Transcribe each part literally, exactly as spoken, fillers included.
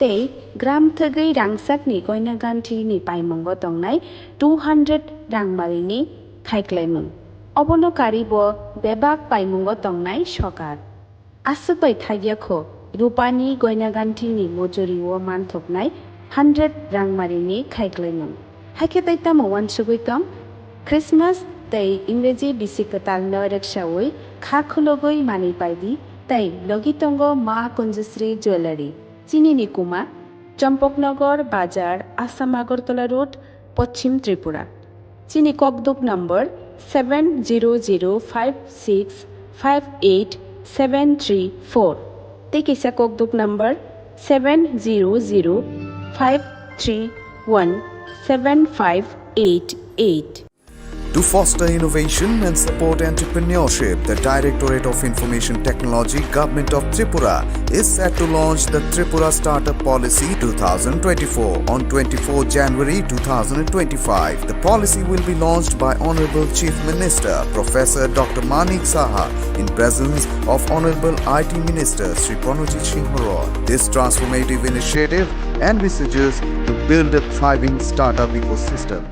Tei gram thwgwi rangchakni goina ganthini paimungo tongnai two hundred rangmarini khaiklaimung. Obono karibo bebak paimungo tongnai sokar. Aswk bai thagya kho, rupani goina ganthini mojoriwo manthoknai hundred rangmarini khaiklaimung. Haikhe tai tamo uansugwi tong? Christmas tei Ingreji bisi kwtalno rwksaui kha khulugwi manwi paidi tei logi tongo Ma Kunjusri Jewellery, chini ni kuma, Champaknagar Bazar, Assam Agartala Road, Poschim Tripura. Chini kokduk number seven zero zero five six five eight seven three four. Tei kisa kokduk number seven zero zero five three one seven five eight eight. To foster innovation and support entrepreneurship, the Directorate of Information Technology, Government of Tripura, is set to launch the Tripura Startup Policy two thousand twenty-four on twenty-fourth January two thousand twenty-five. The policy will be launched by Honorable Chief Minister Professor Doctor Manik Saha in presence of Honorable I T Minister Shri Pranojit Singh Roy. This transformative initiative envisages to build a thriving startup ecosystem.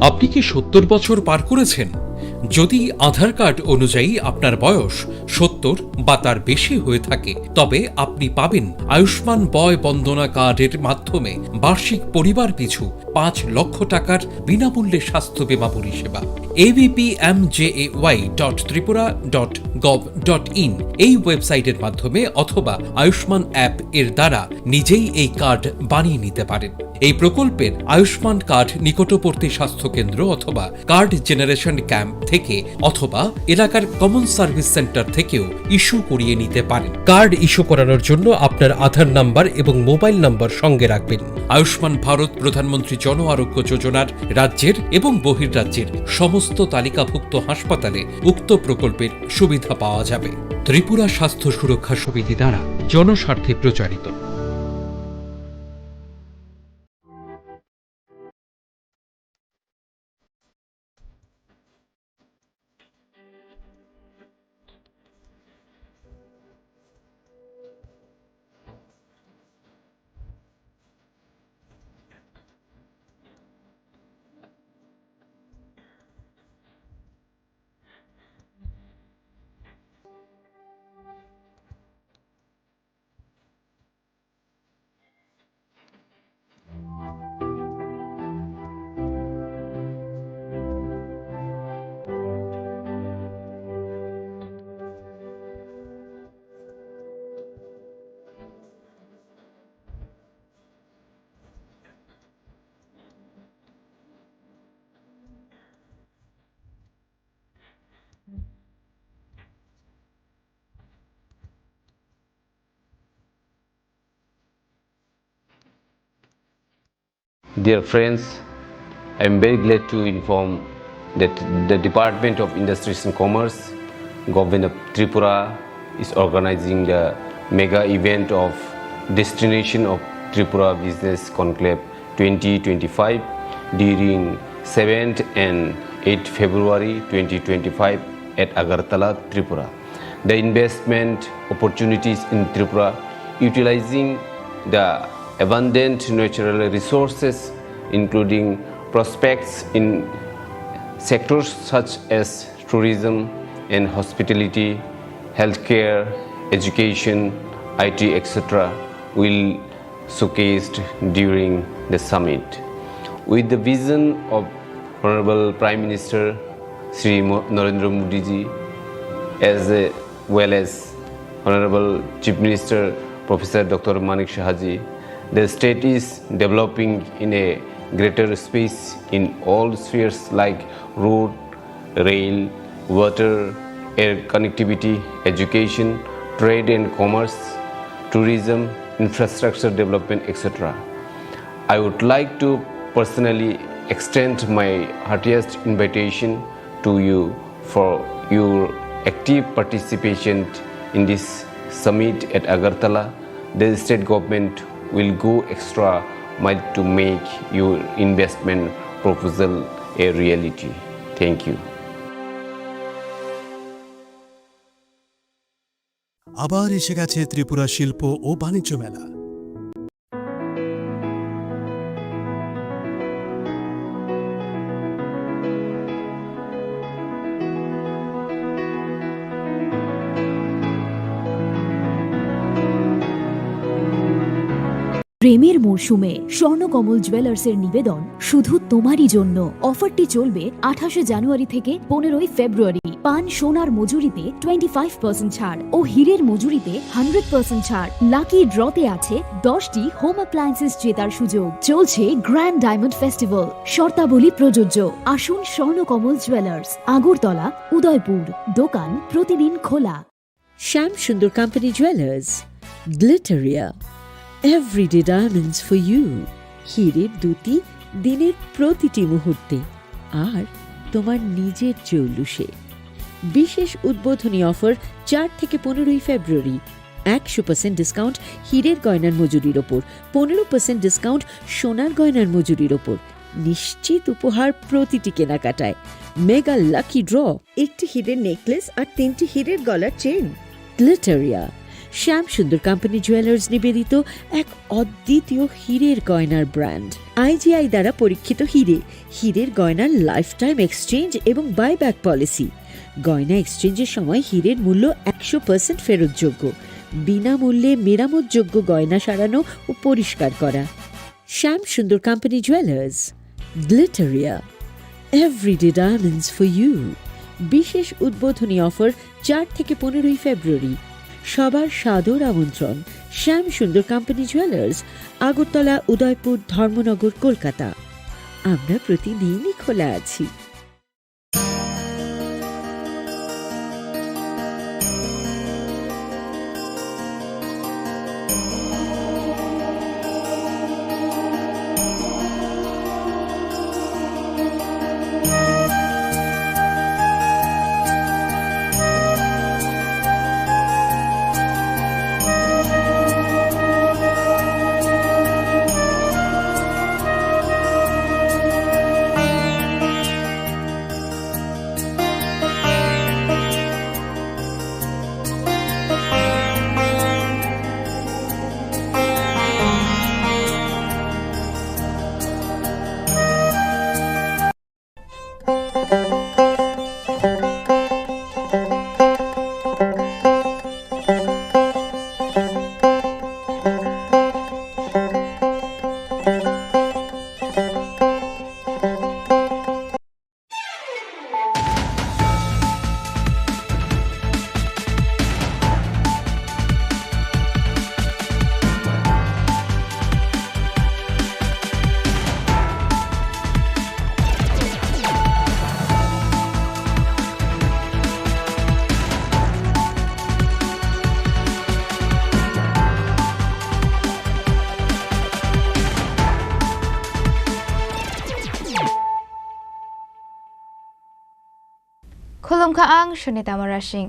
আপনি কি সত্তর বছর পার করেছেন? যদি আধার কার্ড অনুযায়ী আপনার বয়স সত্তর বা তার বেশি হয়ে থাকে, তবে আপনি পাবেন আয়ুষ্মান বয় বন্দনা কার্ডের মাধ্যমে বার্ষিক পরিবার পিছু পাঁচ লক্ষ টাকার বিনামূল্যে স্বাস্থ্য বীমা পরিষেবা। ABPMJAY dot Tripura dot gov dot in এই ওয়েবসাইটের মাধ্যমে অথবা আয়ুষ্মান অ্যাপ এর দ্বারা নিজেই এই কার্ড বানিয়ে নিতে পারেন। এই প্রকল্পের আয়ুষ্মান কার্ড নিকটবর্তী স্বাস্থ্য কেন্দ্র অথবা কার্ড জেনারেশন ক্যাম্প থেকে অথবা এলাকার কমন সার্ভিস সেন্টার থেকেও ইস্যু করিয়ে নিতে পারেন। কার্ড ইস্যু করানোর জন্য আপনার আধার নাম্বার এবং মোবাইল নাম্বার সঙ্গে রাখবেন। আয়ুষ্মান ভারত প্রধানমন্ত্রী জন আরোগ্য যোজনার রাজ্যের এবং বহির্রাজ্যের সমস্ত তালিকাভুক্ত হাসপাতালে উক্ত প্রকল্পের সুবিধা পাওয়া যাবে। ত্রিপুরা স্বাস্থ্য সুরক্ষা সমিতি দ্বারা জনস্বার্থে প্রচারিত। Dear friends, I am very glad to inform that the Department of Industries and Commerce, Government of Tripura, is organizing the mega event of Destination of Tripura Business Conclave twenty twenty-five during seventh and eighth February twenty twenty-five at Agartala, Tripura. The investment opportunities in Tripura, utilizing the abundant natural resources, including prospects in sectors such as tourism and hospitality, healthcare, education, I T, et cetera will showcased during the summit. With the vision of Honorable Prime Minister Shri Mo-, Narendra Modi ji, as well as Honorable Chief Minister Professor Doctor Manik Saha ji, the state is developing in a greater space in all spheres like road, rail, water, air connectivity, education, trade and commerce, tourism, infrastructure development, et cetera. I would like to personally extend my heartiest invitation to you for your active participation in this summit at Agartala. The state government will go extra mile to make your investment proposal a reality. Thank you. আবার এসে গেছে ত্রিপুরা শিল্প ও বাণিজ্য মেলা। প্রেমের মরশুমে স্বর্ণকমল জুয়েলার্সের নিবেদন শুধু তোমারই জন্য। অফারটি চলবে আঠাশে জানুয়ারি থেকে পনেরোই ফেব্রুয়ারি। পান সোনার মজুরিতে টোয়েন্টি ফাইভ পার্সেন্ট ছাড় ও হীরের মজুরিতে হান্ড্রেড পার্সেন্ট ছাড়। লাকি ড্রতে আছে দশটি হোম অ্যাপ্লায়েন্সেস জেতার সুযোগ। চলছে গ্র্যান্ড ডায়মন্ড ফেস্টিভ্যাল, শর্তাবলী প্রযোজ্য। আসুন স্বর্ণকমল জুয়েলার্স, আগরতলা, উদয়পুর। দোকান প্রতিদিন খোলা। Shyam Sundar company jewellers, Glitteria, everyday diamonds for you. হীরের দ্যুতি দিনের প্রতিটি মুহূর্তে, আর তোমার নিজের জৌলুসে। বিশেষ উদ্বোধনী অফার চার থেকে পনেরোই ফেব্রুয়ারি, একশো পার্সেন্ট ডিসকাউন্ট হীরের গয়নার মজুরির ওপর, পনেরো পার্সেন্ট ডিসকাউন্ট সোনার গয়নার মজুরির ওপর। নিশ্চিত উপহার প্রতিটি কেনাকাটায়। মেগা লাকি ড্র, একটি হীরের নেকলেস আর তিনটি হীরের গলার চেইন। গ্লিটারিয়া, শ্যাম সুন্দর কোম্পানি জুয়েলার্স নিবেদিত এক অদ্বিতীয় হীরের গয়নার ব্র্যান্ড। আইজিআই দ্বারা পরীক্ষিত হীরে, হীরের গয়নার লাইফ টাইম এক্সচেঞ্জ এবং বাইব্যাক পলিসি। গয়না এক্সচেঞ্জের সময় হীরের মূল্য একশো পার্সেন্ট ফেরতযোগ্য। বিনামূল্যে মেরামতযোগ্য গয়না সারানো ও পরিষ্কার করা। Shyam Sundar company jewellers, Glitteria, everyday diamonds for you. বিশেষ উদ্বোধনী অফার চার থেকে পনেরোই ফেব্রুয়ারি। সবার সাদর আমন্ত্রণ। শ্যাম সুন্দর কোম্পানি জুয়েলার্স, আগরতলা, উদয়পুর, ধর্মনগর, কলকাতা। আমরা প্রতিদিনই খোলা আছি। Khulumkha ang Sunita Murasing.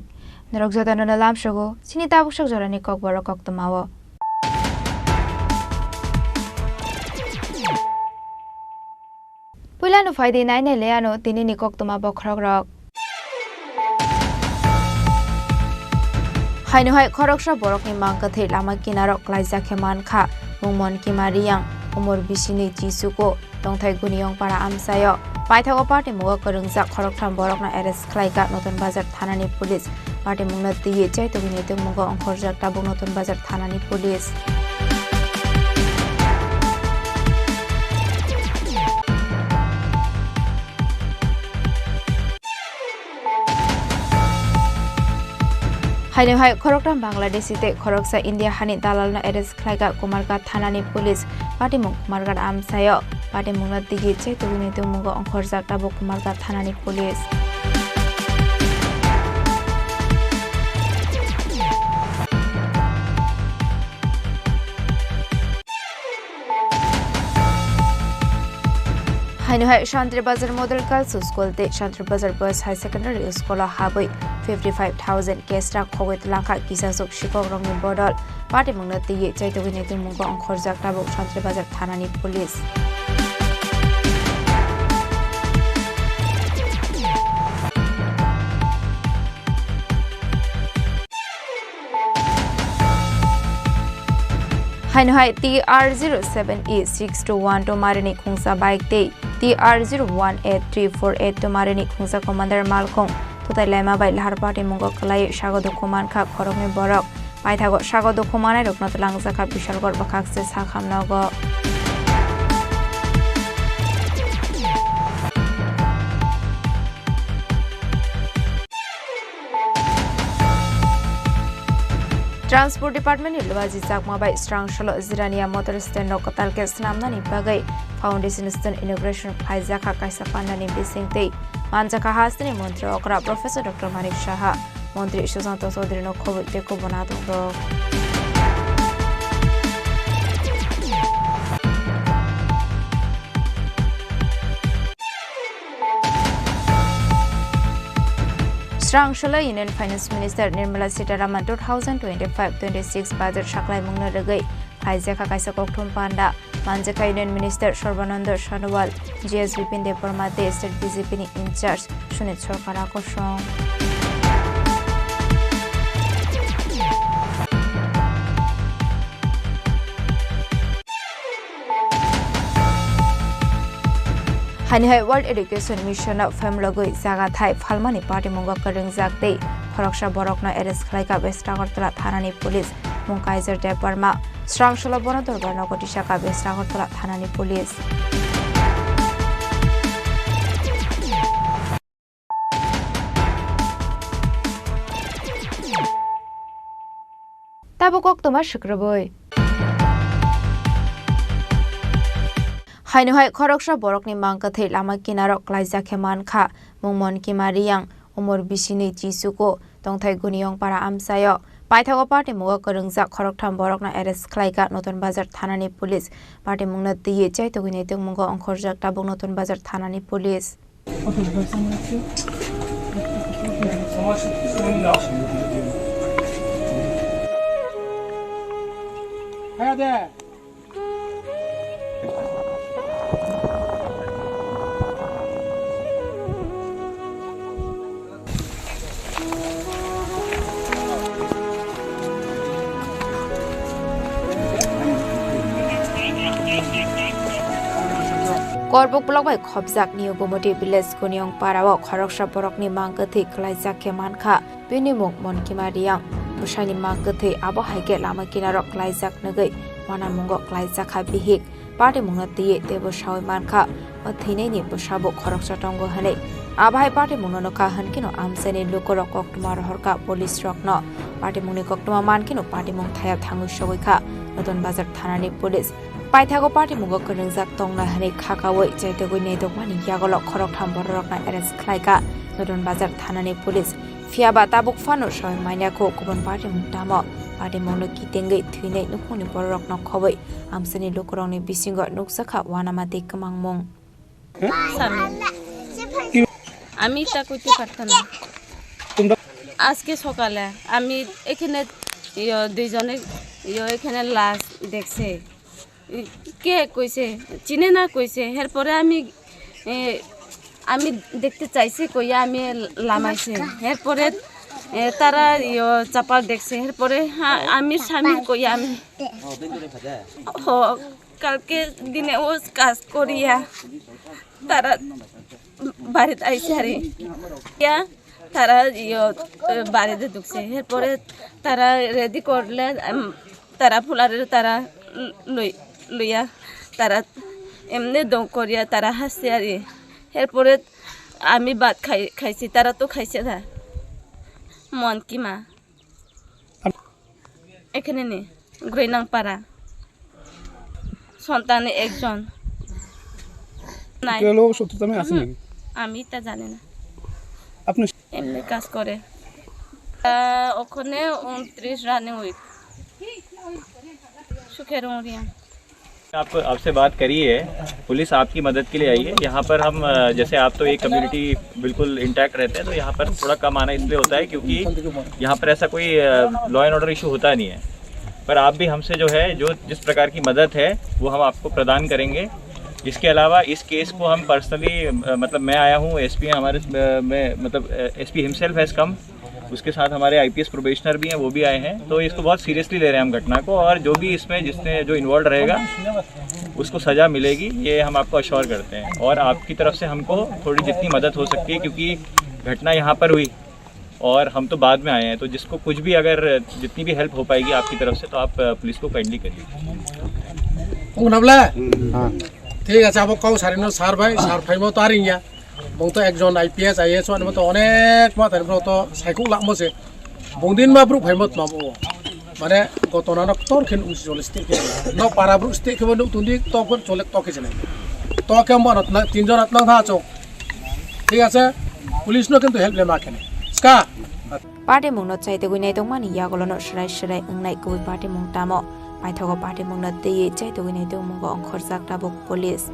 Norok jotono no lamsogo chini tabuk sok jorani kokborok koktwmao. Puila no phaidi nainai le ano tinini koktwma bokhorokrok. Haino hai khoroksa borokni mang kwthwi lama kinaro klaijak khe mankha, mungmon Kima Riyang, umor bisini Jisuko, tongthai Guniyong para amchaio. Paithago party mugo kwrwngjak khoroktham borokno arrest khlaikha Notun Bazar thanani police. Patimungno twiwi chaitogwini tongmungo ongkhorjak tabuk Notun Bazar thanani police. Haino hai khoroktham Bangladeshi tei khoroksa India hani dalalno arrest khlaikha Kumarghat thanani police. Patimung Kumarghat amchaio. Patimungno twiwi chaitogwini tongmungo ongkhorjak tabuk Kumarghat thanani police. Haino hai Shantri Bazar Model Girls School tei Shantri Bazar Boys High Secondary School o habwi fifty five thousand cash rang khogwi twlangkha kisasuk sikhok rokni bodol. Patimungno twiwi chaitogwini tongmungo ongkhorjak tabuk Shantri Bazar thanani police. Haino hai T R zero seven E six two one two marini khungsa bike tei T R zero one eight three four eight two marini khungsa commander malkhung thutai laima bai lahar patimungo kwlaiwi sago dukhu mankha khoroknwi borok. Paithago sago dukhu manai rokno twlangjakha Bishalgarh bwkhakse sakham nogo. Transport Department ni Luaji Chakma bai Srangsolo Jirania Motor Stand no kwtal khe swnamnani bagwi Foundation Stone inauguration khlaijakha kaisa pandani bisingtwi. Manjakha hasteni Montri Okra Professor Doctor Manik Saha, Montri Sushanta Chaudhary no khobwi tei kubun adongrok. Srangsolo Union Finance Minister Nirmala Sitharaman two thousand twenty-five twenty-six budget saklaimungno rwgwi khlaijakha kaisa kokthum panda. Manjakha Union Minister Sarbananda Sonowal, G S Bipin Debbarma tei State B J P ni in-charge Sunit Sarkar a kosong. Haini hai World Education Mission no phemlogwi jaga thai phalmani patimungo kwrwngjak tei khoroksa borokno arrest khlaikha West Agartala thanani police, mung Kaiser Debbarma. Srangsolo bono dorbar nogo tisakha West Agartala thanani police. Tabuk koktwma swkrwbwi. Haino hai khoroksa borokni mang kwthwi lama kinaro klaijak khe mankha, mung Monkima Riyang, umor bisinwi chichuko, tongthai Guniyongpara amchaio. Paithago patimungo kwrwngjak khoroktham borokno arrest khlaikha Notun Bazar thanani police. Patimungno twiwi chaitugwini tongmungo ongkhorjak tabuk Notun Bazar thanani police. Korbuk block bai khopjak New Gumoti village Guniyong para o khoroksa borokni mang kwthwi kwlaijak khe mankha. Bini mung Monkima Riyang. Bwsani mang kwthwi abo hai khe lama kinaro kwlaijak nugwi wanamungo kwlaijakha bihik. Patimungno twiwi teibo sawi mankha, o thwinaini bwsabo khoroksa tongo hwnwi. Abo hai patimungno nukha hwnkhe no amchaini lukurok koktwma rohorkha police rokno. Patimungni koktwma mankhe no patimung thaya thangwi sogwi kha Notun Bazar thanani police. Paithago patimungo kwrwngjak tongna hwnwi khakaui chaitugwi naitokmani yagulo khoroktham bororokno arrest khlaikha Notun Bazar thanani police. Phiyaba tabuk phano soi manya kho kubun patimung tamo. Patimungno kitingwi thwinai nukhungni bororokno khobwi amchaini lukurokni bisingo nukjakha wanama tei kwmangmung. স্বামী। আমি তা করতে পারতাম না। আজকে সকালে আমি এখানে, ইয়ো, দুইজনে, ইয়ো, এখানে লাশ দেখছে। কে কইছে? চিনে না কইছে। এরপরে আমি, এ, আমি দেখতে চাইছি কইয়া আমি লামাইছি। এরপরে, এ, তারা, ইয়ো, চাপাল দেখছে। এরপরে, হ্যাঁ, আমি স্বামীর কইয়া আমি, হ, কালকে দিনে ও কাজ করিয়া তারা বাড়িত আইছে আর ইয়া তারা ইয়ো, এ, বাড়িতে ঢুকছে। এরপরে তারা রেডি করলে, উম, তারা ফুলারে তারা ল-, লই-, লইয়া তারা এমনি দম করিয়া তারা হাসছে আর কি। এরপরে আমি ভাত খাই, খাইছি, তারা তো খাইছে না। মন কি মা? এখানে নেই, গ্রৈনাংপাড়া। সন্তান একজন নাই। কেউ লোক শত্রুতা মে আছে হুম, নাকি? আমি তা জানি না। আপনি এমনি কাজ করে। আহ, ওখানে ঊনত্রিশ রানিং উইক। সুখের উড়িয়া। आपको, आपसे बात करी है, पुलिस आपकी मदद के लिए आई है। यहाँ पर हम, अ, जैसे आप तो एक कम्युनिटी बिल्कुल इंटैक्ट रहते हैं, तो यहाँ पर थोड़ा कम आना इसलिए होता है क्योंकि यहाँ पर ऐसा कोई, अ, लॉ एंड ऑर्डर इशू होता नहीं है। पर आप भी हमसे जो है, जो जिस प्रकार की मदद है, वो हम आपको प्रदान करेंगे। इसके अलावा इस केस को हम पर्सनली, अ, मतलब मैं आया हूँ, एसपी हैं हमारे, अ, मैं, मतलब, अ, एसपी हिमसेल्फ हैज़ कम, उसके साथ हमारे आईपीएस प्रोबेशनर भी हैं, वो भी आए हैं। तो इसको बहुत सीरियसली ले रहे हैं हम घटना को, और जो भी इसमें जिसने जो इन्वॉल्व रहेगा उसको सज़ा मिलेगी, ये हम आपको अश्योर करते हैं। और आपकी तरफ से हमको थोड़ी जितनी मदद हो सकती है, क्योंकि घटना यहाँ पर हुई और हम तो बाद में आए हैं, तो जिसको कुछ भी अगर जितनी भी हेल्प हो पाएगी आपकी तरफ से, तो आप, अ, पुलिस को काइंडली करिए। Kung nabla? Hmm. ঠিক আছে, abo kau sarino sar bai, sar phaimo to aring ya. Bung to ekjon I P S, I A S wani to onek ma tani bro to saikuk lakmo se. Bung din ma bro phaimo tma bo. Mane gotona no ktor khen usi chole stik khe. No para bro stik khe bo nuk tundi tok khen chole tok khe jene. Tok khe mo no tinjon at nang tha chok. ঠিক আছে? Police no kintu help le ma kene. Ska. Patimungno chaitogwi naitokmani yagulono swrai swrai wngnai kubui patimung tamo. Paithago patimungno twiwi chaitogwi naitokmungo ongkhorjak tabuk police.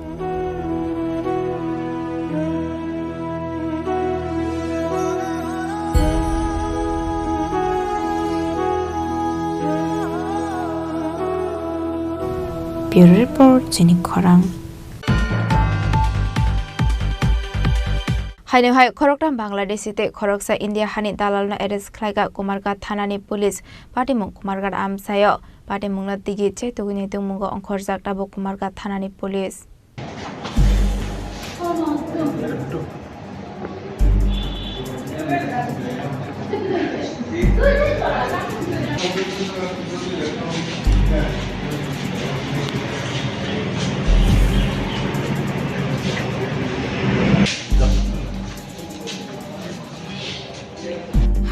Bureau Report, Chini Khorang. Haino hai khoroktham Bangladeshi tei khoroksa India hani dalalno arrest khlaikha Kumarghat thanani police. Patimung Kumarghat amchaio patimungno tigi chaitugwi naitungmungo ongkhorjak tabuk Kumarghat thanani police.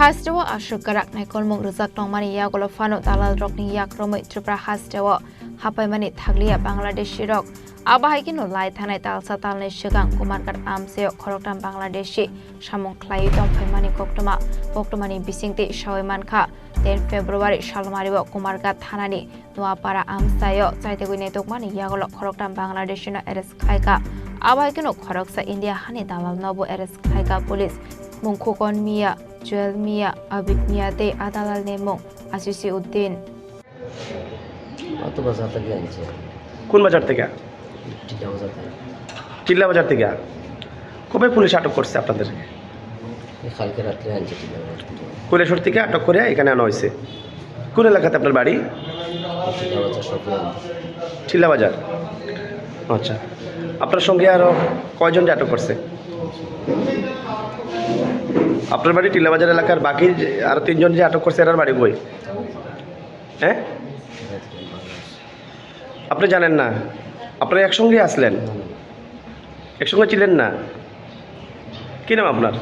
Hasteo aswk kwrak naikolmung rwjak tongmani yagulo phano dalalrokni yak romwi Tripura hasteo hapaimani thakliya Bangladeshirok. Abo hai kheno lai thanai talsa talni swkang Kumarghat amchaio khoroktham Bangladeshi samung khlaiwi tongphaimani koktwma, koktwmani bisingtwi sawi mankha, ten February salmario Kumarghat thanani Noapara amchaio chaitugwi naitokmani yagulo khoroktham Bangladeshino arrest khlaikha. Abo hai kheno khoroksa India hani dalalnobo arrest khlaikha police. Mungkhukon Mia, Joel Mia, Abid Mia tei a dalal ni mung Asisi Uddin. অত বাজার থেকে আনছে। কোন বাজার থেকে? টিলা বাজার থেকে। টিলা বাজার থেকে। কবে পুলিশ আটক করছে আপনাদেরকে? এই কালকে রাত্রে আনছে টিলা বাজার থেকে। কৈলাসহর থেকে আটক করে এখানে আনা হয়েছে। কোন এলাকাতে আপনার বাড়ি? টিলা বাজার, সফিয়া। টিলা বাজার। আচ্ছা। আপনার সঙ্গে আরো কয়জন যে আটক করছে? আপনার বাড়ি টিলা বাজার এলাকার বাকি যে আরো তিনজন যে আটক করছে, এরার বাড়ি কই? হ্যাঁ? আপনি জানেন না? আপনারা একসঙ্গে আসলেন? একসঙ্গে ছিলেন না? কি নাম আপনার?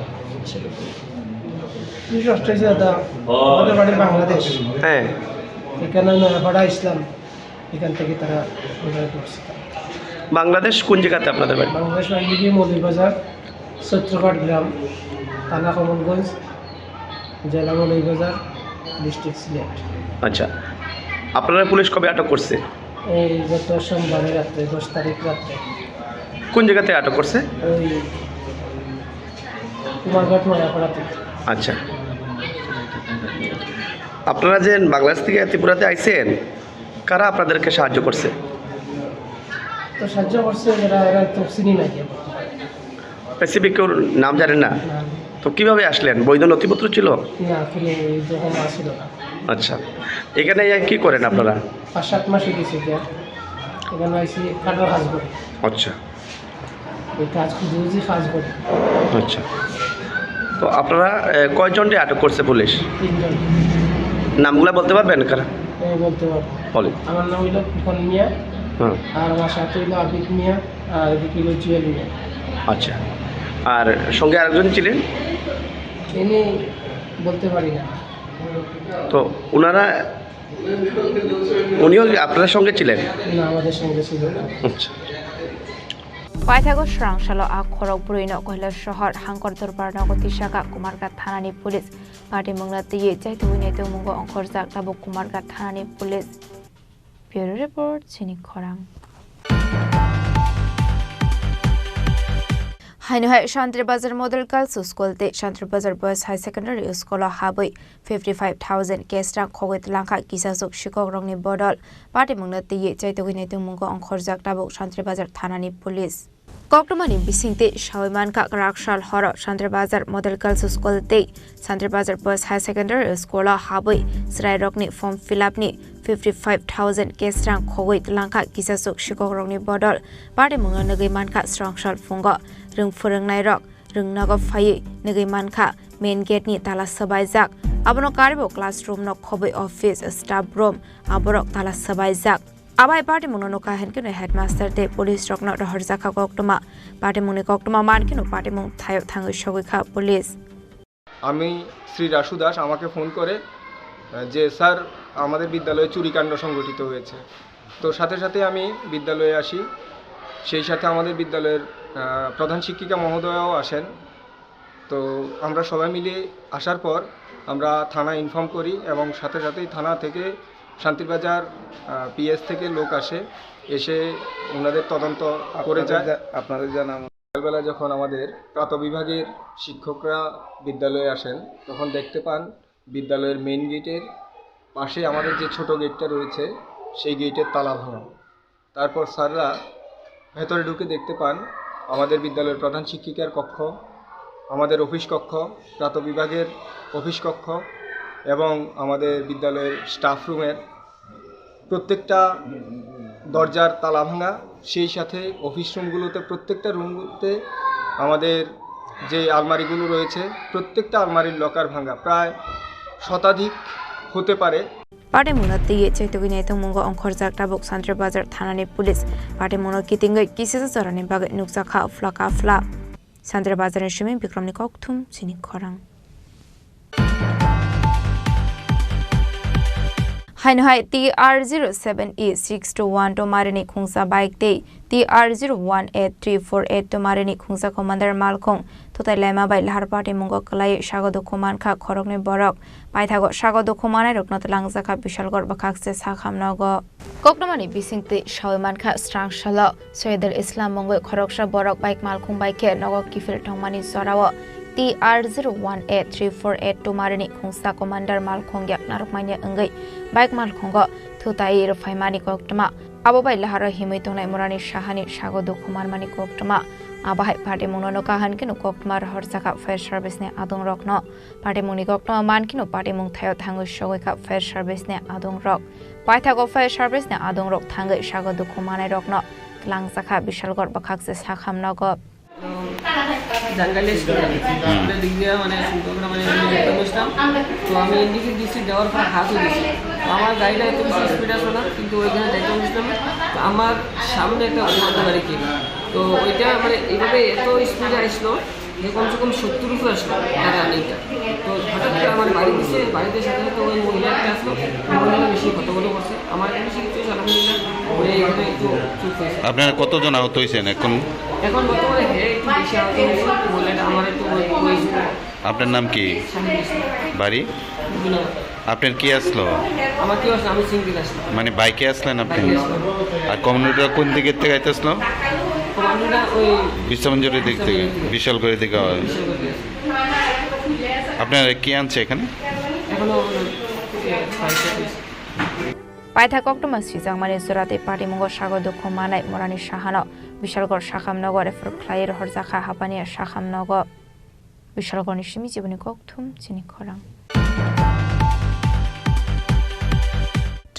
বিশেষ হচ্ছে যে দাদা, আমাদের বাড়ি বাংলাদেশ। হ্যাঁ। এখানে নয়াপাড়া ইসলাম, এখান থেকে তারা ওনারা ধরছে। বাংলাদেশ কোন জায়গাতে আপনাদের বাড়ি? বাংলাদেশ বাড়ি গিয়ে মৌলভীবাজার, চৈত্রঘাট গ্রাম, থানা কমলগঞ্জ, জেলা মৌলভীবাজার, ডিস্ট্রিক্ট সিলেট। আচ্ছা, আপনারা পুলিশ কবে আটক করছে? এই গত সোমবারে রাত্রে, দশ তারিখ রাত্রে। কোন জায়গাতে আটক করছে? ওই কুমারঘাট নয়াপাড়া থেকে। আচ্ছা, আপনারা যে বাংলাদেশ থেকে ত্রিপুরাতে আইছেন, কারা আপনাদেরকে সাহায্য করছে? তো সাহায্য করছে যারা, এরা তো চিনি না গিয়ে। স্পেসিফিক কেউ নাম জানেন না? না। তো কিভাবে আসলেন? বৈধ নথিপত্র ছিল? না, কোনো ওই রকম আসছিল না। আচ্ছা, এখানে কি করেন আপনারা? পাঁচ সাত মাস হয়ে গেছে এটা। এখানে আইসি কাটার কাজ করি। আচ্ছা। এই কাজ খুঁজে খুঁজে কাজ করি। আচ্ছা। তো আপনারা, এ, কয়জনকে আটক করছে পুলিশ? তিনজন। নামগুলা বলতে পারবেন কারা? হ্যাঁ, বলতে পারবো। বলেন। আমার নাম হইলো ফুকন মিয়া, হুম। আর আমার সাথে হইলো আবিদ মিয়া, আর এদিকে হইলো জুয়েল মিয়া। আচ্ছা, আর সঙ্গে আরেকজন ছিলেন? ইনি বলতে পারি না। তো ওনারা, উনিও কি আপনার সঙ্গে ছিলেন? না, আমাদের সঙ্গে ছিল না। আচ্ছা। Paithago srang salo a khorok bwrwino Koilasohor Hangkor Dorbar nogo tisaka Kumarghat thanani police. Patimungno twiwi chaitugwi naitugmungo ongkhorjak tabuk Kumarghat thanani police. Bureau report, Chini Khorang. Haino hai Shantri Bazar Model Girls School tei Shantri Bazar Boys High Secondary School o habwi fifty five thousand cash rang khogwi twlangkha kisasuk sikhok rokni bodol. Patimungno twiwi chaitugwi naitugmungo ongkhorjak tabuk Shantri Bazar thanani police. Koktwmani bisingtwi sawi mankha, kwrak sal horo Shantri Bazar Model Girls School tei Shantri Bazar Boys High Secondary School o habwi chwrairokni form fill up ni fifty five thousand cash rang khogwi twlangkha kisasuk sikhokrokni bodol. Patimungno nugwi mankha srong sal phungo rwng phwrwngnairok rwngnogo phaiwi nugwi mankha main gate ni tala swbaijak. Abono karibo classroom no khobwi office, staff room aborok tala swbaijak. Abai patimungno nukha hinkhe headmaster tei police rokno rohorjakha koktwma. Patimungni koktwma mankhe no patimung thaio thangwi sogwikha police. আমি শ্রী রাসু দাস, আমাকে ফোন করে, আহ, যে, "স্যার, আমাদের বিদ্যালয়ে চুরিকাণ্ড সংঘটিত হয়েছে।" তো সাথে সাথে আমি বিদ্যালয়ে আসি। সেই সাথে আমাদের বিদ্যালয়ের, আহ, প্রধান শিক্ষিকা মহোদয়াও আসেন। তো আমরা সবাই মিলে আসার পর আমরা থানায় ইনফর্ম করি এবং সাথে সাথেই থানা থেকে শান্তিরবাজার, আহ, পিএস থেকে লোক আসে, এসে ওনাদের তদন্ত করে আপনাদের যায়। জা-, আপনাদের জানা সকালবেলা যখন আমাদের প্রাত বিভাগের শিক্ষকরা বিদ্যালয়ে আসেন, তখন দেখতে পান বিদ্যালয়ের মেইন গেটের পাশে আমাদের যে ছোট গেটটা রয়েছে, সেই গেটের তালা ভাঙা। তারপর স্যাররা ভেতরে ঢুকে দেখতে পান আমাদের বিদ্যালয়ের প্রধান শিক্ষিকার কক্ষ, আমাদের অফিস কক্ষ, প্রাত বিভাগের অফিস কক্ষ এবং আমাদের বিদ্যালয়ের স্টাফ রুমের প্রত্যেকটা দরজার তালা ভাঙা, সেই সাথে অফিস রুমগুলোতে, প্রত্যেকটা রুমগুলোতে আমাদের যে আলমারিগুলো রয়েছে, প্রত্যেকটা আলমারির লকার ভাঙা, প্রায় শতাধিক হতে পারে। Patimungno twiwi chaitugwi naitugmungo ongkhorjak tabuk Shantri Bazar thanani police. Patimungno kitingwi kisisa jorani bagwi nukjakha phla ka phla. Shantri Bazarni simi Bikramni kokthum, Chini Khorang. Haino hai T R zero seven E six two one two marini khungsa bike tei T R zero one eight three four eight two marini khungsa commander malkhung thutai laima bai lahar patimungo kwlaiwi sago dukhu mankha khoroknwi borok. Paithago sago dukhu manairokno twlangjakha Bishalgarh bwkhakse sakham nogo. Koktwmani bisingtwi sawi mankha srang salo Soyedul Islam mungwi khoroksa borok bike malkhung bai khe nogo kiphil thwngmani jorao T R zero one eight three four eight two marini khungsa commander malkhung yak narwkmani wngwi bike malkhungo thutai rwphaimani koktwma. Abo bai laharo himwi tongnai murani sahani sago dukhu manmani koktwma. Abo hai patimungno nukha hinkhe no koktwma rohorjakha fire service ni adungrokno. Patimungni koktwma mankheno patimung thaio thangwi sogwikha fire service ni adungrok. Paithago fire service ni adungrok thangwi sago dukhu manairokno twlangjakha Bishalgarh bwkhakse sakham nogo. Jangalia স্কুলে। হুম। ওটা দিক দিয়ে মানে সুন্দর করে মানে আমি দেখতে বসলাম। তো আমি ইন্ডিকেট দিচ্ছি, দেওয়ার পর হাত হয়ে গেছে। তো আমার গাড়িটা এত বেশি স্পিড আসলো না, কিন্তু ওইখানে দেখতে বসলাম। তো আমার সামনে একটা অটো গাড়ি ছিল। তো ওইটা মানে এইভাবে এত স্পিডে আসলো যে কমসে কম সত্তর উপরে আসলো টাকা এইটা। তো হঠাৎ করে আমার বাড়ি দিচ্ছে, বাড়িতে সাথে সাথে ওই মহিলা একটা আসলো, ওই মহিলা বেশি হট্টগোল করছে। আমার এখানে চিকিৎসা হয়েছে, আলহামদুলিল্লাহ, উনি এখানে একটু চুপ হয়েছে। আপনারা কতজন আহত হয়েছেন এখন? এখন বর্তমানে হে একটু বেশি আহত হয়েছে, মহিলাটা আমার একটু ওই, ওই আপনার নাম কি? শাহিনুল ইসলাম। বাড়ি? বিনয়। আপনার কি আসলো? আমার কি আসলো? আমি সিঙ্গেল আসলাম। মানে বাইকে আসলেন আপনি? বাইকে আসলাম। আর কমান্ডোটা কোন দিকের থেকে আইতেছিল? কমান্ডোটা ওই বিশ্বমঞ্জুরির দিক থেকে? বিশ্বমঞ্জুরির দিকে। বিশালগড়ের দিকে হয়। বিশালগড়ের দিকে। আপনার কি আনছে এখানে? এখনো, এ, বাইকে আছে। Paithak koktwma swijak mani jora tei patimungo sago dukhu manai murani sahano Bishalgarh sakham nogo refer khlaiwi rohorjakha Hapania sakham nogo. Bishalgarhni simi Jiboni kokthum chini khorang.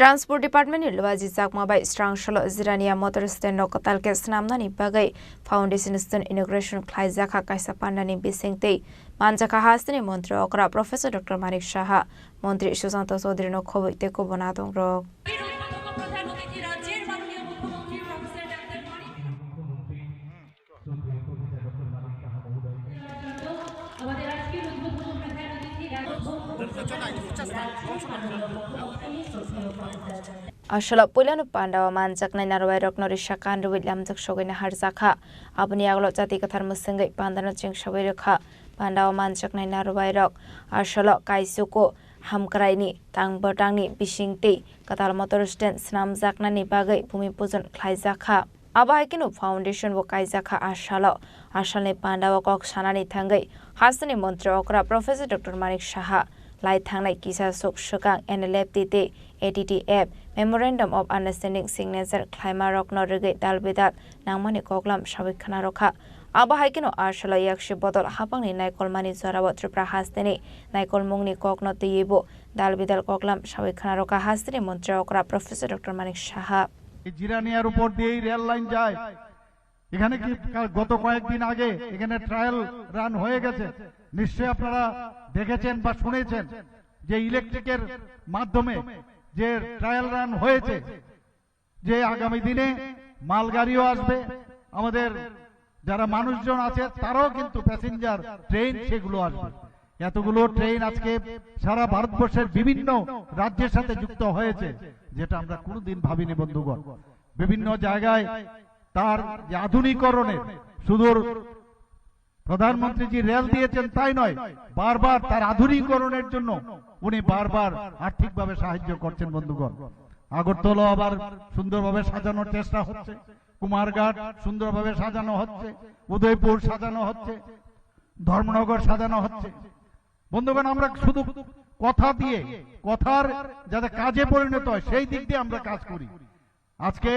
Transport Department ni luaji chakma bai srang solo Jirania motor stand no kwtal khe swnamnani bagwi Foundation Stone inauguration khlaijakha kaisa pandani bisingtwi. Manjakha hasteni montri okra Professor Doctor Manik Saha, montri Sushanta Chaudhary no khobwi tei kubun adongrok. Asolo puilano pandao manjaknai narwai rokno risa kan rwui lamjak sogwino harjakha. Aboni yagulo chati kwthar mwswngwi pandano chengsawi rwkha. Pandao manjaknai narwai rok asolo kaisuku hamkraini tang bwtangni bisingtwi kwtal motor stand swnamjaknani bagwi bhumi pujon khlaijakha. Abo hai kheno foundation bo kaijakha asalo. Asalni pandao kok sanani thangwi hasteni montri okra Professor Doctor Manik Saha lai thangnai kisa suk swkang N L F T tei A T T F Memorandum of Understanding signature khlaima rokno rwgwi dal bidal nangmani koklam sawi khna rwkha. Abo hai kheno asalo yaksi bodol hapangni naikolmani jorao Tripura hasteni naikolmungni kokno twiwi bo dal bidal koklam sawi khna rwkha hasteni montri okra Professor Doctor Manik Saha. এই জিরানিয়ার উপর দিয়েই rail line যায়। এখানে কি কা-, গত কয়েকদিন আগে এখানে ট্রায়াল রান হয়ে গেছে, নিশ্চয়ই আপনারা দেখেছেন বা শুনেছেন যে ইলেকট্রিকের মাধ্যমে যে ট্রায়াল রান হয়েছে, যে আগামী দিনে মালগাড়িও আসবে, আমাদের যারা মানুষজন আছে তারাও কিন্তু প্যাসেঞ্জার ট্রেন সেগুলো আসবে। এতগুলো ট্রেন আজকে সারা ভারতবর্ষের বিভিন্ন রাজ্যের সাথে যুক্ত হয়েছে, যেটা আমরা কোনোদিন ভাবিনি বন্ধুগণ। বিভিন্ন জায়গায় তার যে আধুনিকরণের সুদূর প্রধানমন্ত্রী যে রেল দিয়েছেন তাই নয়, বারবার তার আধুনিকরণের জন্য উনি বারবার আর্থিকভাবে সাহায্য করছেন বন্ধুগণ। আগরতলা আবার সুন্দরভাবে সাজানোর চেষ্টা হচ্ছে, কুমারঘাট সুন্দরভাবে সাজানো হচ্ছে, উদয়পুর সাজানো হচ্ছে, ধর্মনগর সাজানো হচ্ছে। বন্ধুগণ, আমরা শুধু কথা দিয়ে, কথার যাতে কাজে পরিণত হয় সেই দিক দিয়ে আমরা কাজ করি। আজকে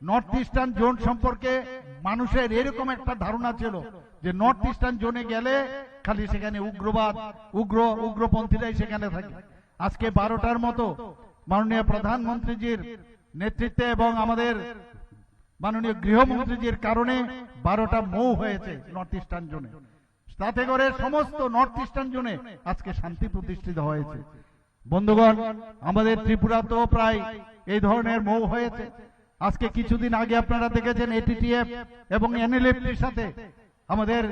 নর্থ ইস্টার্ন জোন সম্পর্কে মানুষের এরকম একটা ধারণা ছিল যে নর্থ ইস্টার্ন জোনে গেলে খালি সেখানে উগ্রবাদ, উগ্র, উগ্রপন্থীরাই সেখানে থাকে। আজকে বারোটার মতো মাননীয় প্রধানমন্ত্রীজির নেতৃত্বে এবং আমাদের মাননীয় গৃহমন্ত্রীজির কারণে বারোটা মৌ হয়েছে নর্থ ইস্টার্ন জোনে। তাতে করে সমস্ত নর্থ ইস্টার্ন জোনে আজকে শান্তি প্রতিষ্ঠিত হয়েছে। বন্ধুগণ, আমাদের ত্রিপুরাতেও প্রায় এই ধরনের মৌ হয়েছে। আজকে কিছুদিন আগে আপনারা দেখেছেন এ টি টি এফ এবং এন এল এফ টির সাথে আমাদের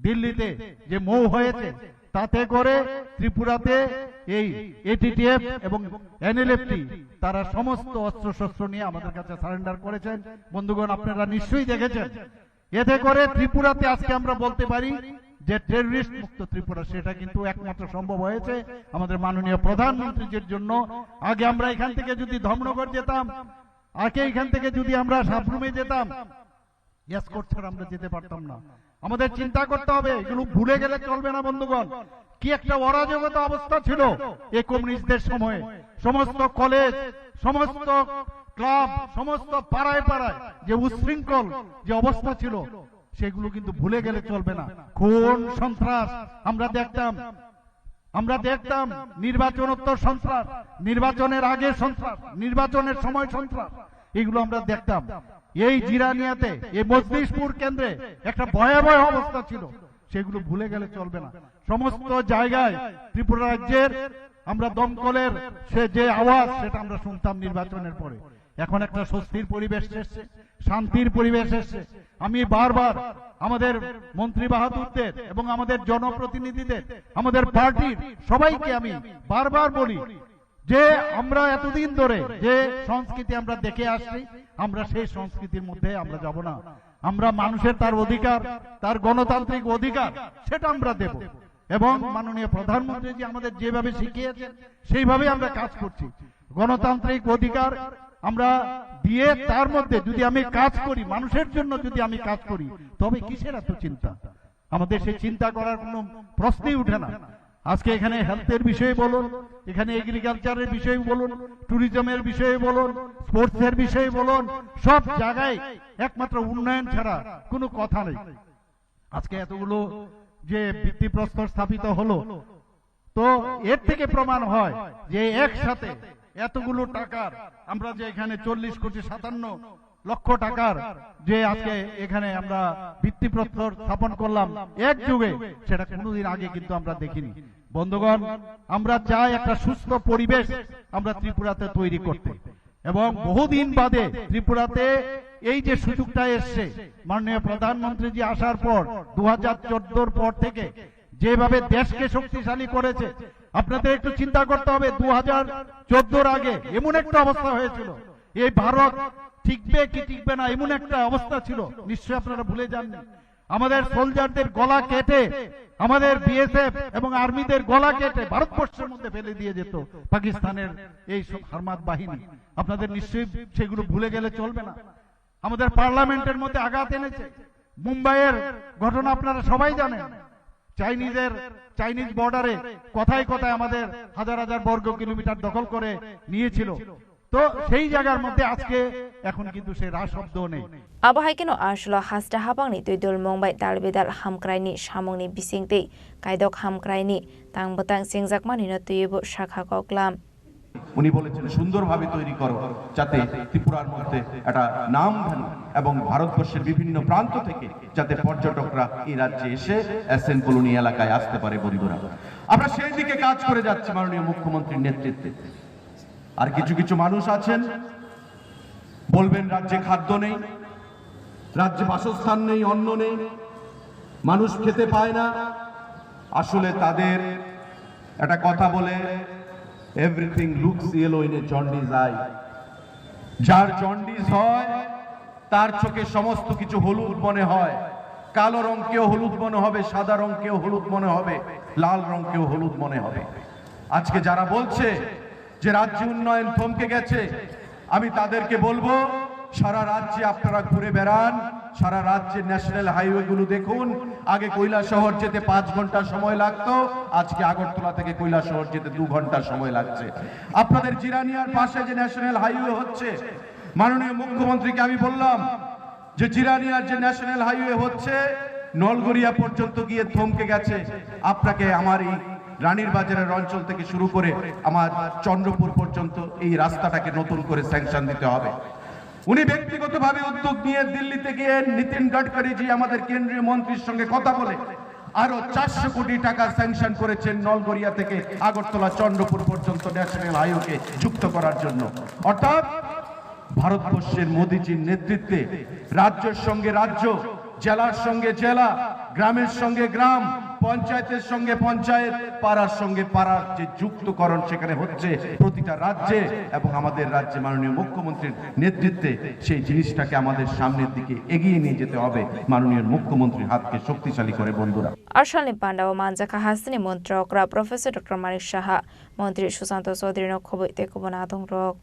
দিল্লিতে যে মৌ হয়েছে, তাতে করে ত্রিপুরাতে এই এ টি টি এফ এবং এন এল এফ টি তারা সমস্ত অস্ত্রশস্ত্র নিয়ে আমাদের কাছে সারেন্ডার করেছেন। বন্ধুগণ, আপনারা নিশ্চয়ই দেখেছেন। এতে করে ত্রিপুরাতে আজকে আমরা বলতে পারি যে টেররিস্ট মুক্ত ত্রিপুরা, সেটা কিন্তু একমাত্র সম্ভব হয়েছে আমাদের মাননীয় প্রধানমন্ত্রীজির জন্য। আগে আমরা এখান থেকে যদি ধর্মনগর যেতাম, আগে এখান থেকে যদি আমরা সাব্রুমে যেতাম, এসকর্ট ছাড়া আমরা যেতে পারতাম না। আমাদের চিন্তা করতে হবে, এগুলো ভুলে গেলে চলবে না বন্ধুগণ। কি একটা অরাজকতা অবস্থা ছিল এই কমিউনিস্টদের সময়ে। সমস্ত কলেজ, সমস্ত ক্লাব, সমস্ত পাড়ায় পাড়ায় যে উচ্ছৃঙ্খল যে অবস্থা ছিল, সেগুলো কিন্তু ভুলে গেলে চলবে না। খুন, সন্ত্রাস আমরা দেখতাম, আমরা দেখতাম নির্বাচনোত্তর সন্ত্রাস, নির্বাচনের আগে সন্ত্রাস, নির্বাচনের সময় সন্ত্রাস, এগুলো আমরা দেখতাম। এই জিরানিয়াতে, এই মজলিশপুর কেন্দ্রে একটা ভয়াবহ অবস্থা ছিল, সেগুলো ভুলে গেলে চলবে না। সমস্ত জায়গায় ত্রিপুরা রাজ্যের আমরা দমকলের সে যে আওয়াজ, সেটা আমরা শুনতাম নির্বাচনের পরে। এখন একটা স্বস্তির পরিবেশ এসছে, শান্তির পরিবেশ এসছে। আমি বারবার আমাদের মন্ত্রী বাহাদুরদের এবং আমাদের জনপ্রতিনিধিদের, আমাদের পার্টির সবাইকে আমি বারবার বলি যে আমরা এতদিন ধরে যে সংস্কৃতি আমরা দেখে আসছি, আমরা সেই সংস্কৃতির মধ্যে আমরা যাব না। আমরা মানুষের তার অধিকার, তার গণতান্ত্রিক অধিকার, সেটা আমরা দেব। এবং মাননীয় প্রধানমন্ত্রীজি আমাদের যেভাবে শিখিয়েছেন, সেইভাবে আমরা কাজ করছি। গণতান্ত্রিক অধিকার আমরা দিয়ে তার মধ্যে যদি আমি কাজ করি, মানুষের জন্য যদি আমি কাজ করি, তবে কিসের এত চিন্তা? আমাদের সেই চিন্তা করার কোনো প্রশ্নই উঠে না। আজকে এখানে হেলথের বিষয়ে বলুন, এখানে এগ্রিকালচারের বিষয়ে বলুন, ট্যুরিজমের বিষয়ে বলুন, স্পোর্টসের বিষয়ে বলুন, সব জায়গায় একমাত্র উন্নয়ন ছাড়া কোনো কথা নেই। আজকে এতগুলো যে ভিত্তিপ্রস্তর স্থাপিত হলো, তো এর থেকে প্রমাণ হয় যে একসাথে এতগুলো টাকার আমরা যে এখানে চল্লিশ কোটি সাতান্ন লক্ষ টাকার যে আজকে এখানে আমরা ভিত্তিপ্রস্তর স্থাপন করলাম একযোগে, সেটা কোনোদিন আগে কিন্তু আমরা দেখিনি। বন্ধুগণ, আমরা চাই একটা সুস্থ পরিবেশ আমরা ত্রিপুরাতে তৈরি করতে, এবং বহুদিন বাদে ত্রিপুরাতে এই যে সুযোগটা এসছে, মাননীয় প্রধানমন্ত্রীজি আসার পর, দু হাজার চোদ্দোর পর থেকে যেভাবে দেশকে শক্তিশালী করেছে, আপনাদের একটু চিন্তা করতে হবে। দু হাজার চোদ্দোর আগে এমন একটা অবস্থা হয়েছিল, এই ভারত টিকবে কি টিকবে না, এমন একটা অবস্থা ছিল, নিশ্চয়ই আপনারা ভুলে যাননি। আমাদের সোলজারদের গলা কেটে, আমাদের বিএসএফ এবং আর্মিদের গলা কেটে ভারতবর্ষের মধ্যে ফেলে দিয়ে যেত পাকিস্তানের এই সব হারমাদ বাহিনী। আপনাদের নিশ্চয়ই সেগুলো ভুলে গেলে চলবে না। আমাদের পার্লামেন্টের মধ্যে আঘাত এনেছে। মুম্বাইয়ের ঘটনা আপনারা সবাই জানেন। চাইনিজের, চাইনিজ বর্ডারে কথায় কথায় আমাদের হাজার হাজার বর্গ কিলোমিটার দখল করে নিয়েছিল। তো সেই জায়গার মধ্যে আজকে এখন কিন্তু সেই রাস শব্দ নেই। Abo hai kheno Arshalo haste habangni twi dulmung bai dal bidal hamkraini samungni bising twi kaidok hamkraini tang bwtang chengjakmanino twiwi bo sakha koklam. উনি বলেছেন সুন্দরভাবে তৈরি করো, যাতে ত্রিপুরার মধ্যে একটা নাম ধরে এবং ভারতবর্ষের বিভিন্ন প্রান্ত থেকে যাতে পর্যটকরা এই রাজ্যে এসে এসএন কলোনি এলাকায় আসতে পারে। বন্ধুরা, আমরা সেই দিকে কাজ করে যাচ্ছি মাননীয় মুখ্যমন্ত্রীর নেতৃত্বে। আর কিছু কিছু মানুষ আছেন বলবেন রাজ্যে খাদ্য নেই, রাজ্যে বাসস্থান নেই, অন্ন নেই, মানুষ খেতে পায় না। আসলে তাদের একটা কথা বলে, "Everything looks yellow in a jaundice eye।" যার জন্ডিস হয়, তার চোখে সমস্ত কিছু হলুদ মনে হয়। কালো রঙকেও হলুদ মনে হবে, সাদা রঙকেও হলুদ মনে হবে, লাল রঙকেও হলুদ মনে হবে। আজকে যারা বলছে যে রাজ্যে উন্নয়ন থমকে গেছে, আমি তাদেরকে বলবো, সারা রাজ্যে আপনারা ঘুরে বেড়ান, সারা রাজ্যে ন্যাশনাল হাইওয়েগুলো দেখুন। আগে কৈলাসহর যেতে পাঁচ ঘন্টা সময় লাগতো, আজকে আগরতলা থেকে কৈলাসহর যেতে দু ঘন্টা সময় লাগছে। আপনাদের জিরানিয়ার পাশে যে ন্যাশনাল হাইওয়ে হচ্ছে, মাননীয় মুখ্যমন্ত্রীকে আমি বললাম যে জিরানিয়ার যে ন্যাশনাল হাইওয়ে হচ্ছে, নলগড়িয়া পর্যন্ত গিয়ে থমকে গেছে। আপনাকে আমার এই রানীর বাজারের অঞ্চল থেকে শুরু করে আমার চন্দ্রপুর পর্যন্ত এই রাস্তাটাকে নতুন করে স্যাংশন দিতে হবে। উনি ব্যক্তিগতভাবে উদ্যোগ নিয়ে দিল্লিতে গিয়ে নীতিন গাডকারি জি আমাদের কেন্দ্রীয় মন্ত্রীর সঙ্গে কথা বলে আরো চারশো কোটি টাকা স্যাংশন করেছেন নলগড়িয়া থেকে আগরতলা চন্দ্রপুর পর্যন্ত ন্যাশনাল হাইওয়েকে যুক্ত করার জন্য। অর্থাৎ ভারতবর্ষের মোদিজির নেতৃত্বে রাজ্যের সঙ্গে রাজ্য, জেলার সঙ্গে জেলা, গ্রামের সঙ্গে গ্রাম, পঞ্চায়েতের সঙ্গে পঞ্চায়েত, পাড়ার সঙ্গে পাড়ার যে যুক্তকরণ সেখানে হচ্ছে প্রতিটা রাজ্যে, এবং আমাদের রাজ্যে মাননীয় মুখ্যমন্ত্রীর নেতৃত্বে সেই জিনিসটাকে আমাদের সামনের দিকে এগিয়ে নিয়ে যেতে হবে মাননীয় মুখ্যমন্ত্রীর হাতকে শক্তিশালী করে। বন্ধুরা, Arshal ni pandao manjakha hasteni montri okra Professor Doctor Manik Saha, montri Susanto Chaudhary no khobwi tei kubun adongrok.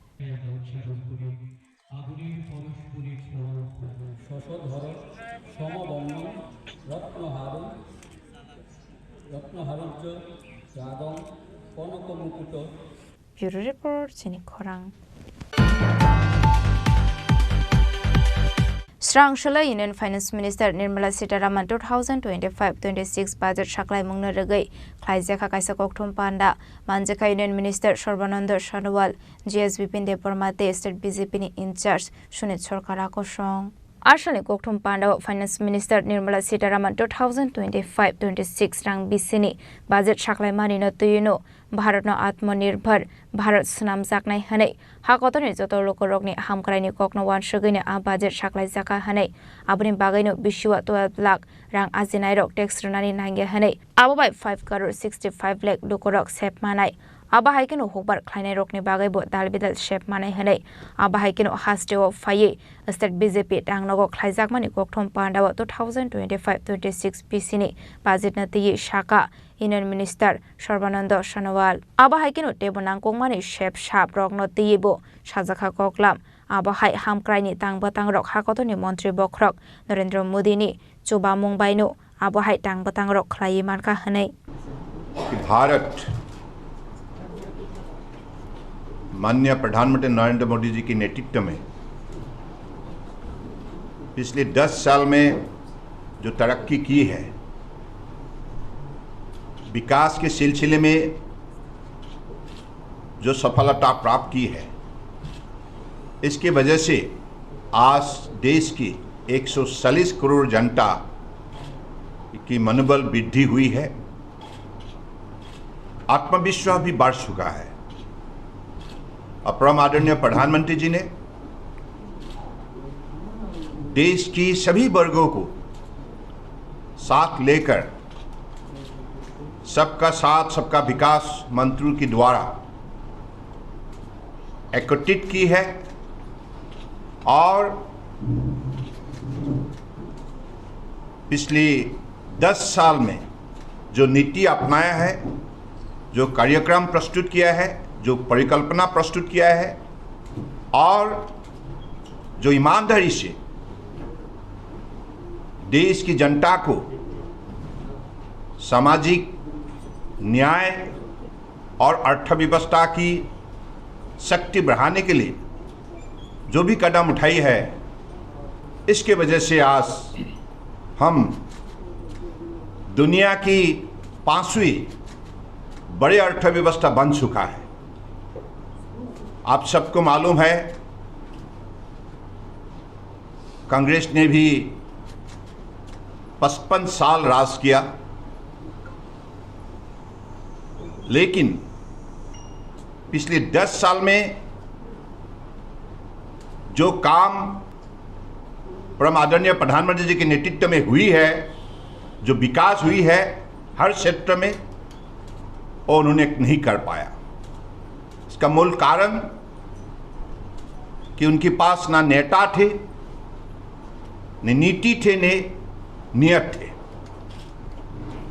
শশধরং সমবর্ণং রত্নহারং রত্নহারঞ্চ রাগং কনকমুকুট। Bureau Report, chini khorang. Srang sala Union Finance Minister Nirmala Sitharaman two thousand twenty-five twenty-six budget saklaimungno rwgwi khlaijakha kaisa kokthum panda. Manjakha Union Minister Sarbananda Sonowal, G S Bipin Debbarma tei State B J P ni in-charge Sunit Sarkar akosong. Arsalni kokthum pandao Finance Minister Nirmala Sitharaman two thousand twenty-five twenty-six rang bisini budget saklaimanino twiwino Bharatno Atmanirbhar Bharat swnamjaknai hwnwi ha kotorni joto lukurokni hamkraini kokno uansugwino a budget saklaijakha hwnwi, aboni bagwino bisio twelve lakh rang ajinairok tax rwnani nangya hwnwi, abo bai five crore sixty five lakh lukurok sep manai. Abo hai kheno hukbar khlainairokni bagwibo dal bidal sep manai hwnwi, abo hai kheno hasteo phaiwi State B J P tangnogo khlaijakmani kokthum pandao two thousand twenty-five twenty-six B C ni budget no twiwi sakha Union Minister Sarbananda Sonowal. Abo hai kheno teibo nangkukmani sep sap rokno twiwibo sajakha koklam. Abo hai hamkraini tang bwtangrok ha kotorni montri bokhorok Narendra Modi ni chubamung baino abo hai tang bwtangrok khlaiwi mankha hwnwi. कि भारत माननीय प्रधानमंत्री नरेंद्र मोदी जी के नेतृत्व में पिछले दस साल में जो तरक्की की है, विकास के सिलसिले में जो सफलता प्राप्त की है, इसकी वजह से आज देश की एक सौ चालीस करोड़ जनता की मनोबल वृद्धि हुई है, आत्मविश्वास भी बढ़ चुका है। और परम आदरणीय प्रधानमंत्री जी ने देश की सभी वर्गों को साथ लेकर सबका साथ, सबका विकास मंत्र के द्वारा एकत्रित की है और पिछले दस साल में जो नीति अपनाया है, जो कार्यक्रम प्रस्तुत किया है, जो परिकल्पना प्रस्तुत किया है और जो ईमानदारी से देश की जनता को सामाजिक न्याय और अर्थव्यवस्था की शक्ति बढ़ाने के लिए जो भी कदम उठाई है, इसके वजह से आज हम दुनिया की पांचवी बड़ी अर्थव्यवस्था बन चुका है। आप सबको मालूम है, कांग्रेस ने भी पचपन साल राज किया, लेकिन पिछले दस साल में जो काम परम आदरणीय प्रधानमंत्री जी के नेतृत्व में हुई है, जो विकास हुई है हर क्षेत्र में, वो उन्होंने नहीं कर पाया। इसका मूल कारण कि उनके पास ना नेता थे, न नीति थे, न नियत थे।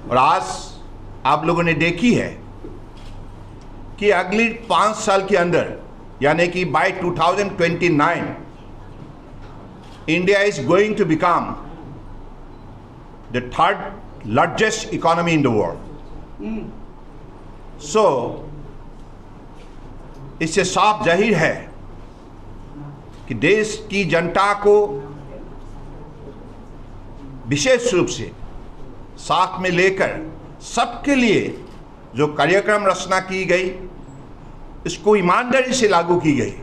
और आज आप लोगों ने देखी है कि अगले पाँच साल के अंदर, यानी कि by two thousand twenty nine, India is going to become the third largest economy in the world. So, इससे साफ जाहिर है कि देश की जनता को विशेष रूप से साथ में लेकर सबके लिए जो कार्यक्रम रचना की गई, इसको ईमानदारी से लागू की गई।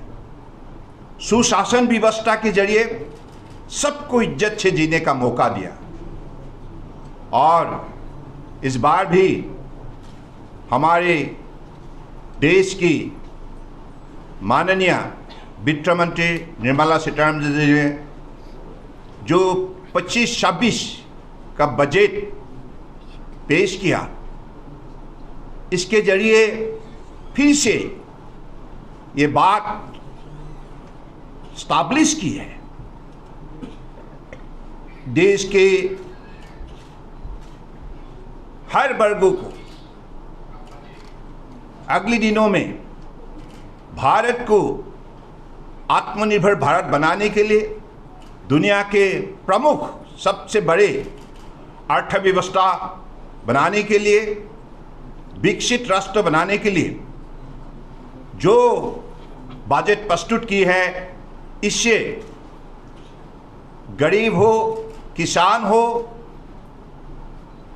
सुशासन व्यवस्था के जरिए सबको इज्जत से जीने का मौका दिया और इस बार भी हमारे देश की माननीय वित्त मंत्री निर्मला सीतारमण जी ने जो पच्चीस छब्बीस का बजट पेश किया, इसके जरिए फिर से ये बात स्टैब्लिश की है, देश के हर वर्गों को अगले दिनों में भारत को आत्मनिर्भर भारत बनाने के लिए, दुनिया के प्रमुख सबसे बड़े अर्थव्यवस्था बनाने के लिए, विकसित राष्ट्र बनाने के लिए जो बजट प्रस्तुत की है, इससे गरीब हो, किसान हो,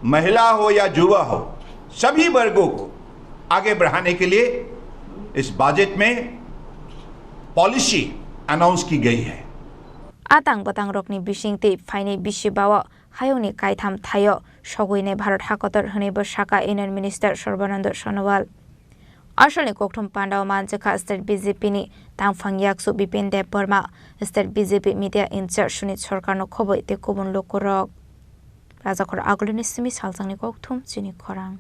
महिला हो या युवा हो, सभी वर्गों को आगे बढ़ाने के लिए इस बजट में पॉलिसी अनाउंस की गई है। A tang bwtang rokni bising tei phainai bisi bao hayungni kaitham thaio sogwinai Bharat hakotor hwnwi bo sakha Union Minister Sarbananda Sonowal. Asalni kokthum pandao manjakha state B J P ni tangphang yaksu Bipin Debbarma, state B J P media in charge Sunit Sarkarno khoboi tei kubun lukurok. Rajakhor agulini simi salsangni kokthum chini khorang.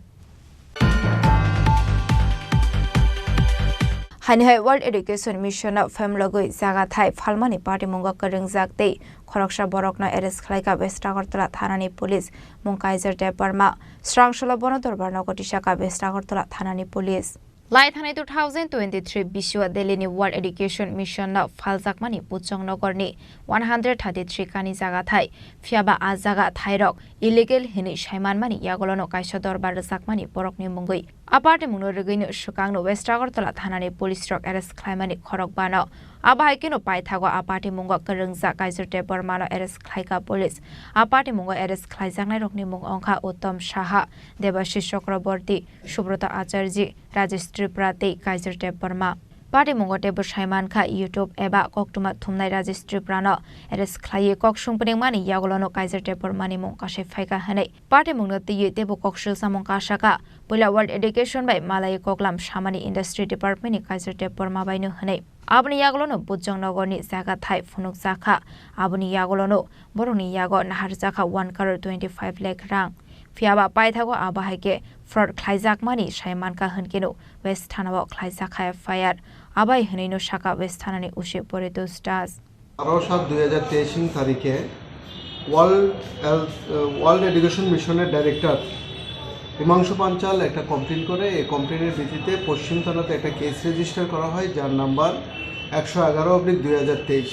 Haini hai World Education Mission no phemlogwi jaga thai phalmani patimungo kwrwngjak tei khoroksa borokno arrest khlaikha West Agartala thanani police, mung Kaiser Debbarma. Srang salo bono dorbar nogo tisakha West Agartala thanani police. Lai thanai two thousand twenty-three bisio Delhi ni World Education Mission no phaljakmani Puchong Nogor ni one hundred thirty-three kani jaga thai, phiyaba a jaga thairok illegal hinwi saimanmani yagulono kaisa dorbar rwjakmani borokni mungwi. A party mungno rwgwino swkangno West Agartala thanani police rok arrest khlaimani khorok bano. Abo hai kheno paithago a party mungo kwrwngjak Kaiser Debbarmano arrest khlaikha police. A party mungo arrest khlaijaknairokni mung wngkha Uttam Saha, Debashish Chakraborty, Subrata Acharjee, Rajesh Tripura tei Kaiser Debbarma. Patimungo teibo sai mankha, YouTube eba koktwma thumnai Rajesh Tripura no arrest khlaiwi kok sungpringmani yagulono Kaiser Debbarma ni mung kasai phaikha hwnwi. Patimungno twiwi teibo kok swlsamung kasakha, puila World Education bai malaiwi koklam samani Industry Department ni Kaiser Debbarma bai no hwnwi. Aboni yagulono Bujong Nogor ni jaga thai phunukjakha. Aboni yagulono borokni yago naharjakha one crore twenty five lakh rang. Phiyaba paithago abo hai khe fraud khlaijakmani sai mankha hwnkeno West Thanao khlaijakha F I R. Abai hwnwino sakha West Thanani O C Poritos Das. বারো সাত দুই হাজার তেইশ ইং তারিখে world health, আহ, world education মিশনের ডাইরেক্টর হিমাংশু পাঞ্চাল একটা কমপ্লেন করে। এই কমপ্লেনের ভিত্তিতে পশ্চিম থানাতে একটা কেস রেজিস্টার করা হয়, যার নাম্বার একশো এগারো অবলিক দুই হাজার তেইশ,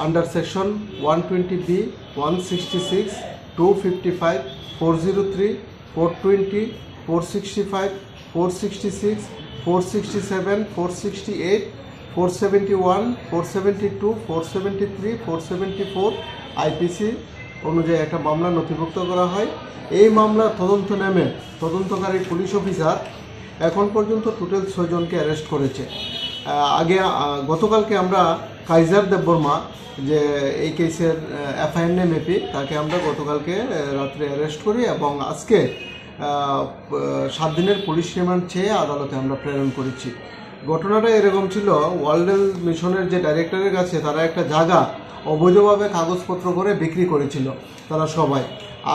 under section one twenty B, one sixty six, two fifty five, four zero three, four twenty, four sixty five, four sixty six, four sixty seven, four sixty eight, four seventy one, four seventy two, four seventy three, four seventy four IPC অনুযায়ী একটা মামলা নথিভুক্ত করা হয়। এই মামলার তদন্ত নেমে তদন্তকারী পুলিশ অফিসার এখন পর্যন্ত টোটাল ছয়জনকে অ্যারেস্ট করেছে। আহ, আগে, আহ, গতকালকে আমরা কাইজার দেববর্মা, যে এই কেসের, আহ, এফআইআর নেম এপি, তাকে আমরা গতকালকে, আহ, রাত্রে অ্যারেস্ট করি এবং আজকে, আহ, প-, সাত দিনের পুলিশ রিমান্ড চেয়ে আদালতে আমরা প্রেরণ করেছি। ঘটনাটা এরকম ছিল, ওয়ার্ল্ড হেলথ মিশনের যে ডাইরেক্টরের কাছে তারা একটা জায়গা অবৈধভাবে কাগজপত্র করে বিক্রি করেছিল তারা সবাই।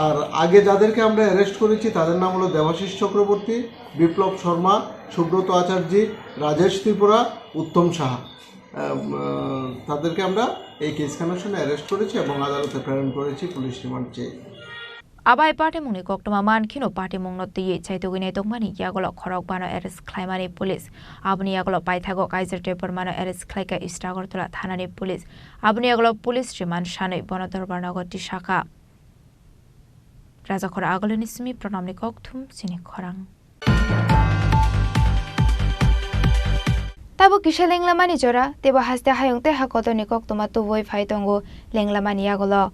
আর আগে যাদেরকে আমরা অ্যারেস্ট করেছি তাদের নাম হলো দেবাশিস চক্রবর্তী, বিপ্লব শর্মা, সুব্রত আচার্যী, রাজেশ ত্রিপুরা, উত্তম সাহা। আহ, আহ, তাদেরকে আমরা এই কেস কানেকশনে অ্যারেস্ট করেছি এবং আদালতে প্রেরণ করেছি পুলিশ রিমান্ড চেয়ে। Abai patimungni koktwma mankheno patimungno twiwi chaitugwi naitokmani yagulo khorokbano arrest khlaimani police. Aboni yagulo paithago Kaiser Debbarmano arrest khlaikha East Agartala thanani police. Aboni yagulo police remand sanwi bono dorbar nogo tisakha. Rajakhor Agulini simi Pranamni kokthum chini khorang. Tabuk kisa lenglamani jora, teibo haste hayung tei ha kotorni koktwma tubui phai tongo lenglamani yagulo.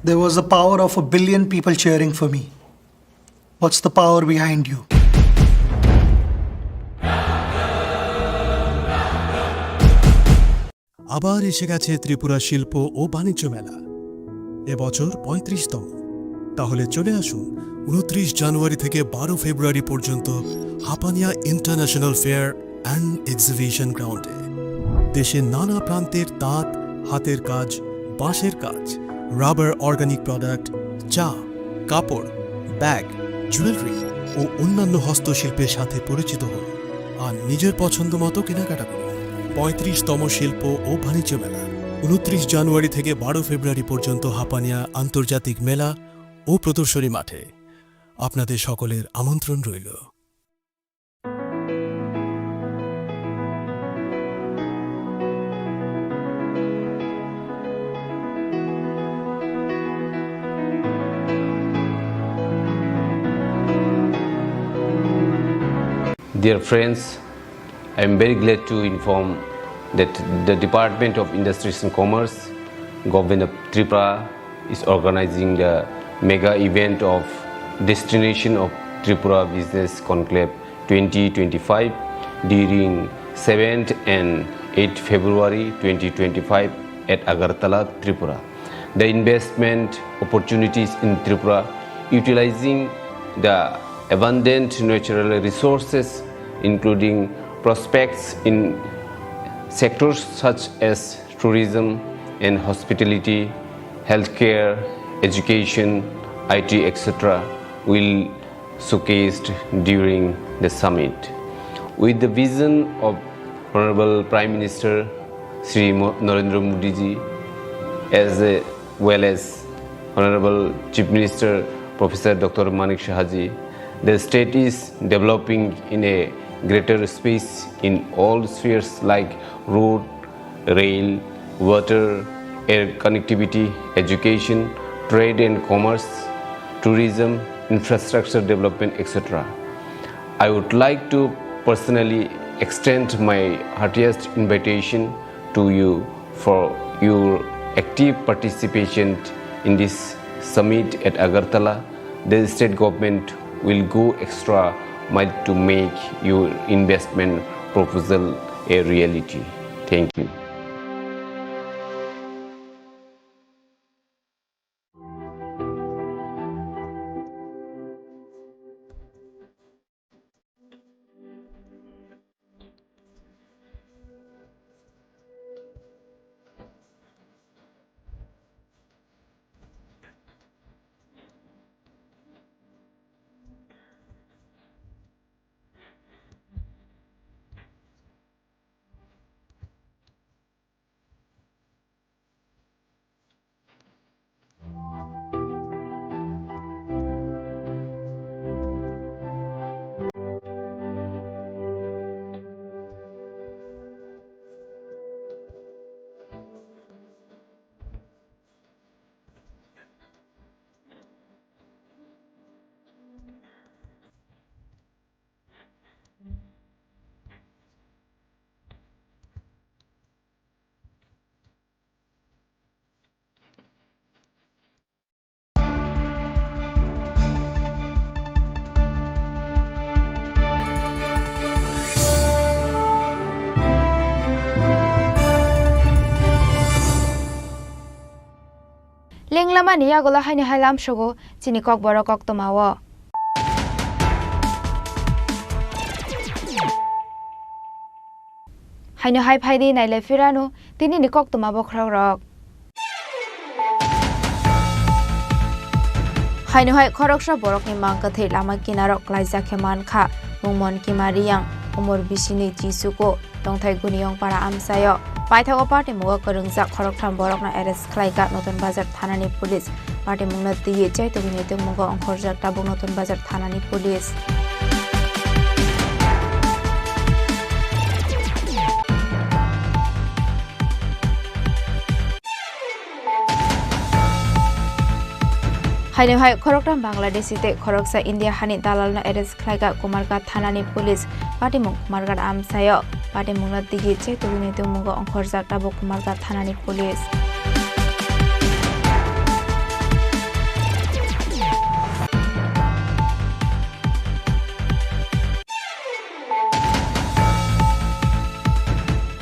There was the power of a billion people cheering for me. What's the power behind you? আবার এসে গেছে ত্রিপুরা শিল্প ও বাণিজ্য মেলা। এবছর পঁয়ত্রিশতম। তাহলে চলে আসুন ঊনত্রিশ জানুয়ারি থেকে বারো ফেব্রুয়ারি পর্যন্ত Hapania international fair and exhibition গ্রাউন্ডে। দেশের নানা প্রান্তের তাঁত, হাতের কাজ, বাঁশের কাজ, রাবার অর্গানিক প্রোডাক্ট, চা, কাপড়, ব্যাগ, জুয়েলারি ও অন্যান্য হস্তশিল্পের সাথে পরিচিত হন আর নিজের পছন্দ মতো কেনাকাটা করুন। পঁয়ত্রিশতম শিল্প ও বাণিজ্য মেলা, ঊনত্রিশ জানুয়ারি থেকে বারো ফেব্রুয়ারি পর্যন্ত হাপানিয়া আন্তর্জাতিক মেলা ও প্রদর্শনী মাঠে। আপনাদের সকলের আমন্ত্রণ রইল। Dear friends, I am very glad to inform that the Department of Industries and Commerce, Government of Tripura, is organizing the mega event of Destination of Tripura Business Conclave twenty twenty-five during seventh and eighth February twenty twenty-five at Agartala, Tripura. The investment opportunities in Tripura, utilizing the Abundant natural resources, including prospects in sectors such as tourism and hospitality, healthcare, education, I T, et cetera, will showcased during the summit. With the vision of Honorable Prime Minister Shri Mo-, Narendra Modi ji, as a well as Honorable Chief Minister Professor Doctor Manik Saha ji, the state is developing in a greater space in all spheres like road, rail, water, air connectivity, education, trade and commerce, tourism, infrastructure development, et cetera. I would like to personally extend my heartiest invitation to you for your active participation in this summit at Agartala. The state government will go extra mile to make your investment proposal a reality. Thank you. Lenglamani yagulo haino hai lamsogo chini kokborok koktwmao. Haino hai phaidi nailai phirano tinini koktwma bokhorokrok. Haino hai khoroksa borokni mang kwthwi lama kinaro klaijak khe mankha, mungmon Kima Riyang, umor bisini Jisuko, tongthai Guniyong para amchaio. Paithago patimungo kwrwngjak khoroktham borokno arrest khlaikha Notun Bazar thanani police. Patimungno twiwi chaitugwini tongmungo ongkhorjak tabuk Notun Bazar thanani police. Haino hai khoroktham Bangladeshi tei khoroksa India hani dalalno arrest khlaikha Kumarghat thanani police. Patimung Kumarghat amchaio. Patimungno twiwi chaitugwini tongmungo ongkhorjak tabuk Kumarghat thanani police.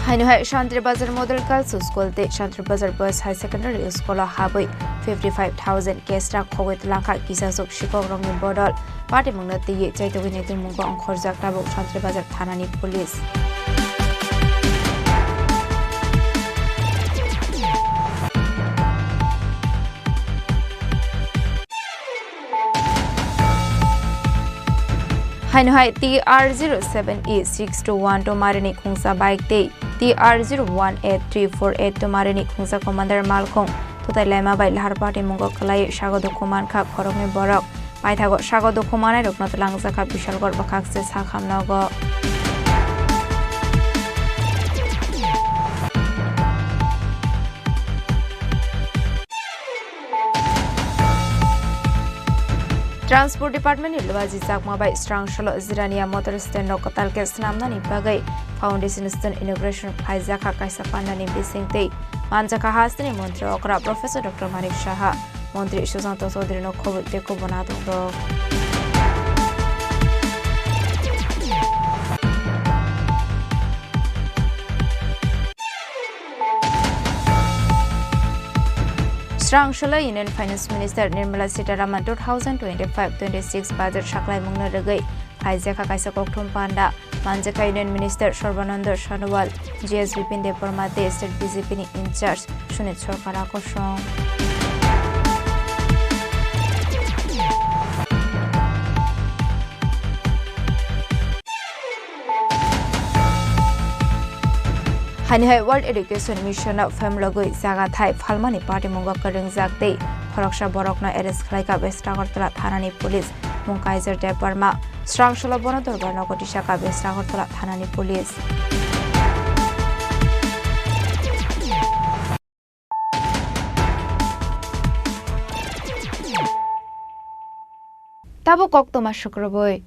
Haino hai Shantri Bazar Model Girls School tei Shantri Bazar Boys High Secondary School o habwi fifty five thousand cash rang khogwi twlangkha kisasuk sikhok rokni bodol. Patimungno twiwi chaitugwini tongmungo ongkhorjak tabuk Shantri Bazar thanani police. Haino hai T R zero seven E six two one two marini khungsa bike tei T R zero one eight three four eight two marini khungsa commander malkhung thutai laima bai lahar patimungo kwlaiwi sago dukhu mankha khoroknwi borok. Paithago sago dukhu manairokno twlangjakha Bishalgarh bwkhakse sakham nogo. Transport Department ni luaji chakma bai Srangsalo Jirania Motor Stand no kwtal khe swnamnani bagwi Foundation Stone inauguration khlaijakha kaisa pandani bisingtwi. Manjakha hasteni montri okra Professor Doctor Manik Saha, montri Sushanta Chaudhary no khobwi tei kubun adongrok. Srangsola Union Finance Minister Nirmala Sitharaman two thousand twenty-five twenty-six budget saklaimungno rwgwi khlaijakha kaisa kokthum panda. Manjakha Union Minister Sarbananda Sonowal, G S Bipin Debbarma tei State B J P ni in-charge Sunit Sarkar Akosong. Haini hai World Education Mission no phemlogwi jaga thai phalmani patimungo kwrwngjak tei khoroksa borokno arrest khlaikha West Agartala thanani police, mung Kaiser Debbarma. Srangsola bono dorbar nogo tisakha West Agartala thanani police. Tabuk koktwma sukrubui.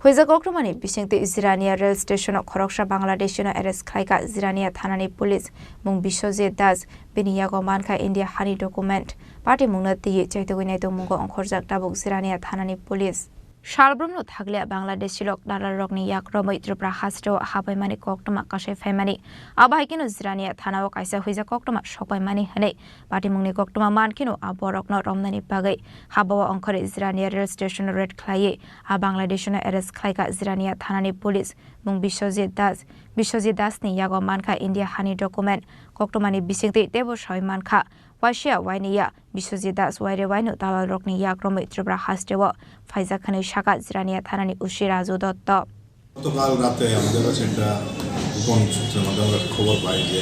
Huijak koktwmani bisingtwi Jirania rail station-o khoroksa Bangladeshino arrest khlaikha Jirania thanani police, mung Biswajit Das, bini yago mankha India hani document, patimungno twiwi chaitugwi naitugmungo ongkhorjak tabuk Jirania thanani police. Salbrumno thakliya Bangladeshi lok dalalrokni yak romwi Tripura hasteo habaimani koktwma kasai phaimani. Abo hai kheno Jirania thanao kaisa huijak koktwma sokpaimani hwnwi patimungni koktwma mankheno a borokno romnani bagwi habao ongkhorwi Jirania rail station raid khlaiwi a Bangladeshino arrest khlaikha Jirania thanani police, mung Biswajit Das. Biswajit Dasni yago mankha India hani document, koktwmani bisingtwi teibo sawi mankha. Waisa wainiya Biswajit Das waire waino dalalrokni yak romwi Tripura hasteo phaijak hwnwi sakha Jirania thanani O C Raju Dotto. গতকাল রাতে আমাদের কাছে একটা গোপন সূত্রের মাধ্যমে আমরা একটা খবর পাই যে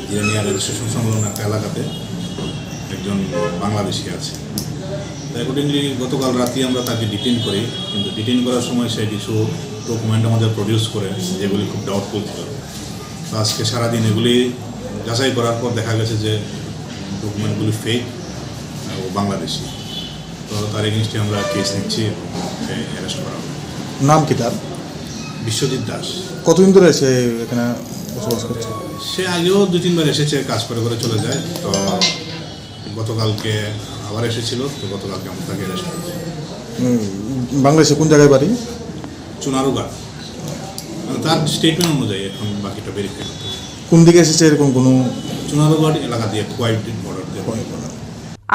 জিরানিয়া রেল স্টেশন সংলগ্ন একটা এলাকাতে একজন বাংলাদেশি আছে। তো অ্যাকর্ডিংলি গতকাল রাতেই আমরা তাকে ডিটেইন করি, কিন্তু ডিটেইন করার সময় সে কিছু ডকুমেন্ট আমাদের প্রডিউস করে, যেগুলি খুব ডাউটফুল ছিল। তো আজকে সারাদিন এগুলি যাচাই করার পর দেখা গেছে যে ডকুমেন্টগুলি ফেক ও বাংলাদেশি। তো তার এগেইনস্টে আমরা কেস নিচ্ছি এবং তাকে অ্যারেস্ট করা হবে। নাম কি তার? বিশ্বজিৎ দাস। কতদিন ধরে সে এখানে বসবাস করছে? সে আগেও দুই তিনবার এসেছে, কাজ করে করে চলে যায়। তো গতকালকে আবার এসেছিল, তো গতকালকে আমরা তাকে অ্যারেস্ট করেছি। হুম, বাংলাদেশে কোন জায়গায় বাড়ি? চুনারুঘাট। মানে, তার স্টেটমেন্ট অনুযায়ী এখন বাকিটা ভেরিফাই করতে হবে। কোন দিকে এসেছে এরকম কোনো? চুনারুঘাট এলাকা দিয়ে, খোয়াই বর্ডার দিয়ে। Khowai border.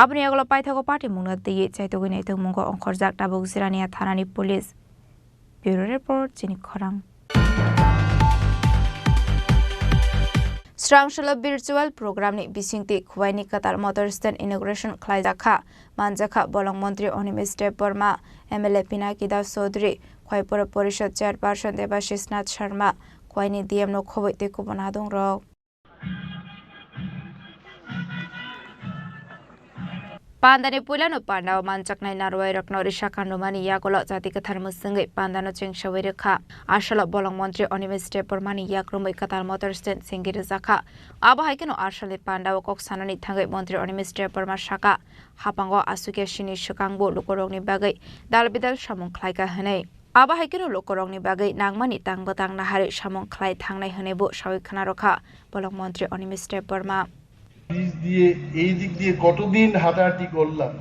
Aboni yagulo paithago patimungno twiwi chaitugwi naitugmungo ongkhorjak tabuk Jirania thanani police. Bureau report, chini khorang. Srangsola virtual program ni bisingtwi Khwaini kwtal motor stand inauguration khlaijakha, manjakha bolong montri Animesh Debbarma, M L A Pinaki Das Chaudhary, Khwai Pura Porishad chairperson Debashish Nath Sharma, Khwaini D M no khobwi tei kubun adongrok. Pandani puilano pandao manjaknai narwai rokno risa kandumani yagulo jati kwthar mwswngwi pandano chengsawi rwkha. Asalo bolong montri Animesh Debbarmani yakrumwi kwtal motor stand chengwi rwjakha. Abo hai kheno asalni pandao kok sanani thangwi montri Animesh Debbarma sakha, hapango aswkya sini swkangbo lukurokni bagwi dal bidal samung khlaikha hwnwi. Abo hai kheno lukurokni bagwi nangmani tang bwtang naharwi samung khlai thangnai hwnwibo sawi khna rwkha bolong montri Animesh Debbarma. Bridge দিয়ে এই দিক দিয়ে কতদিন হাঁটাহাঁটি করলাম,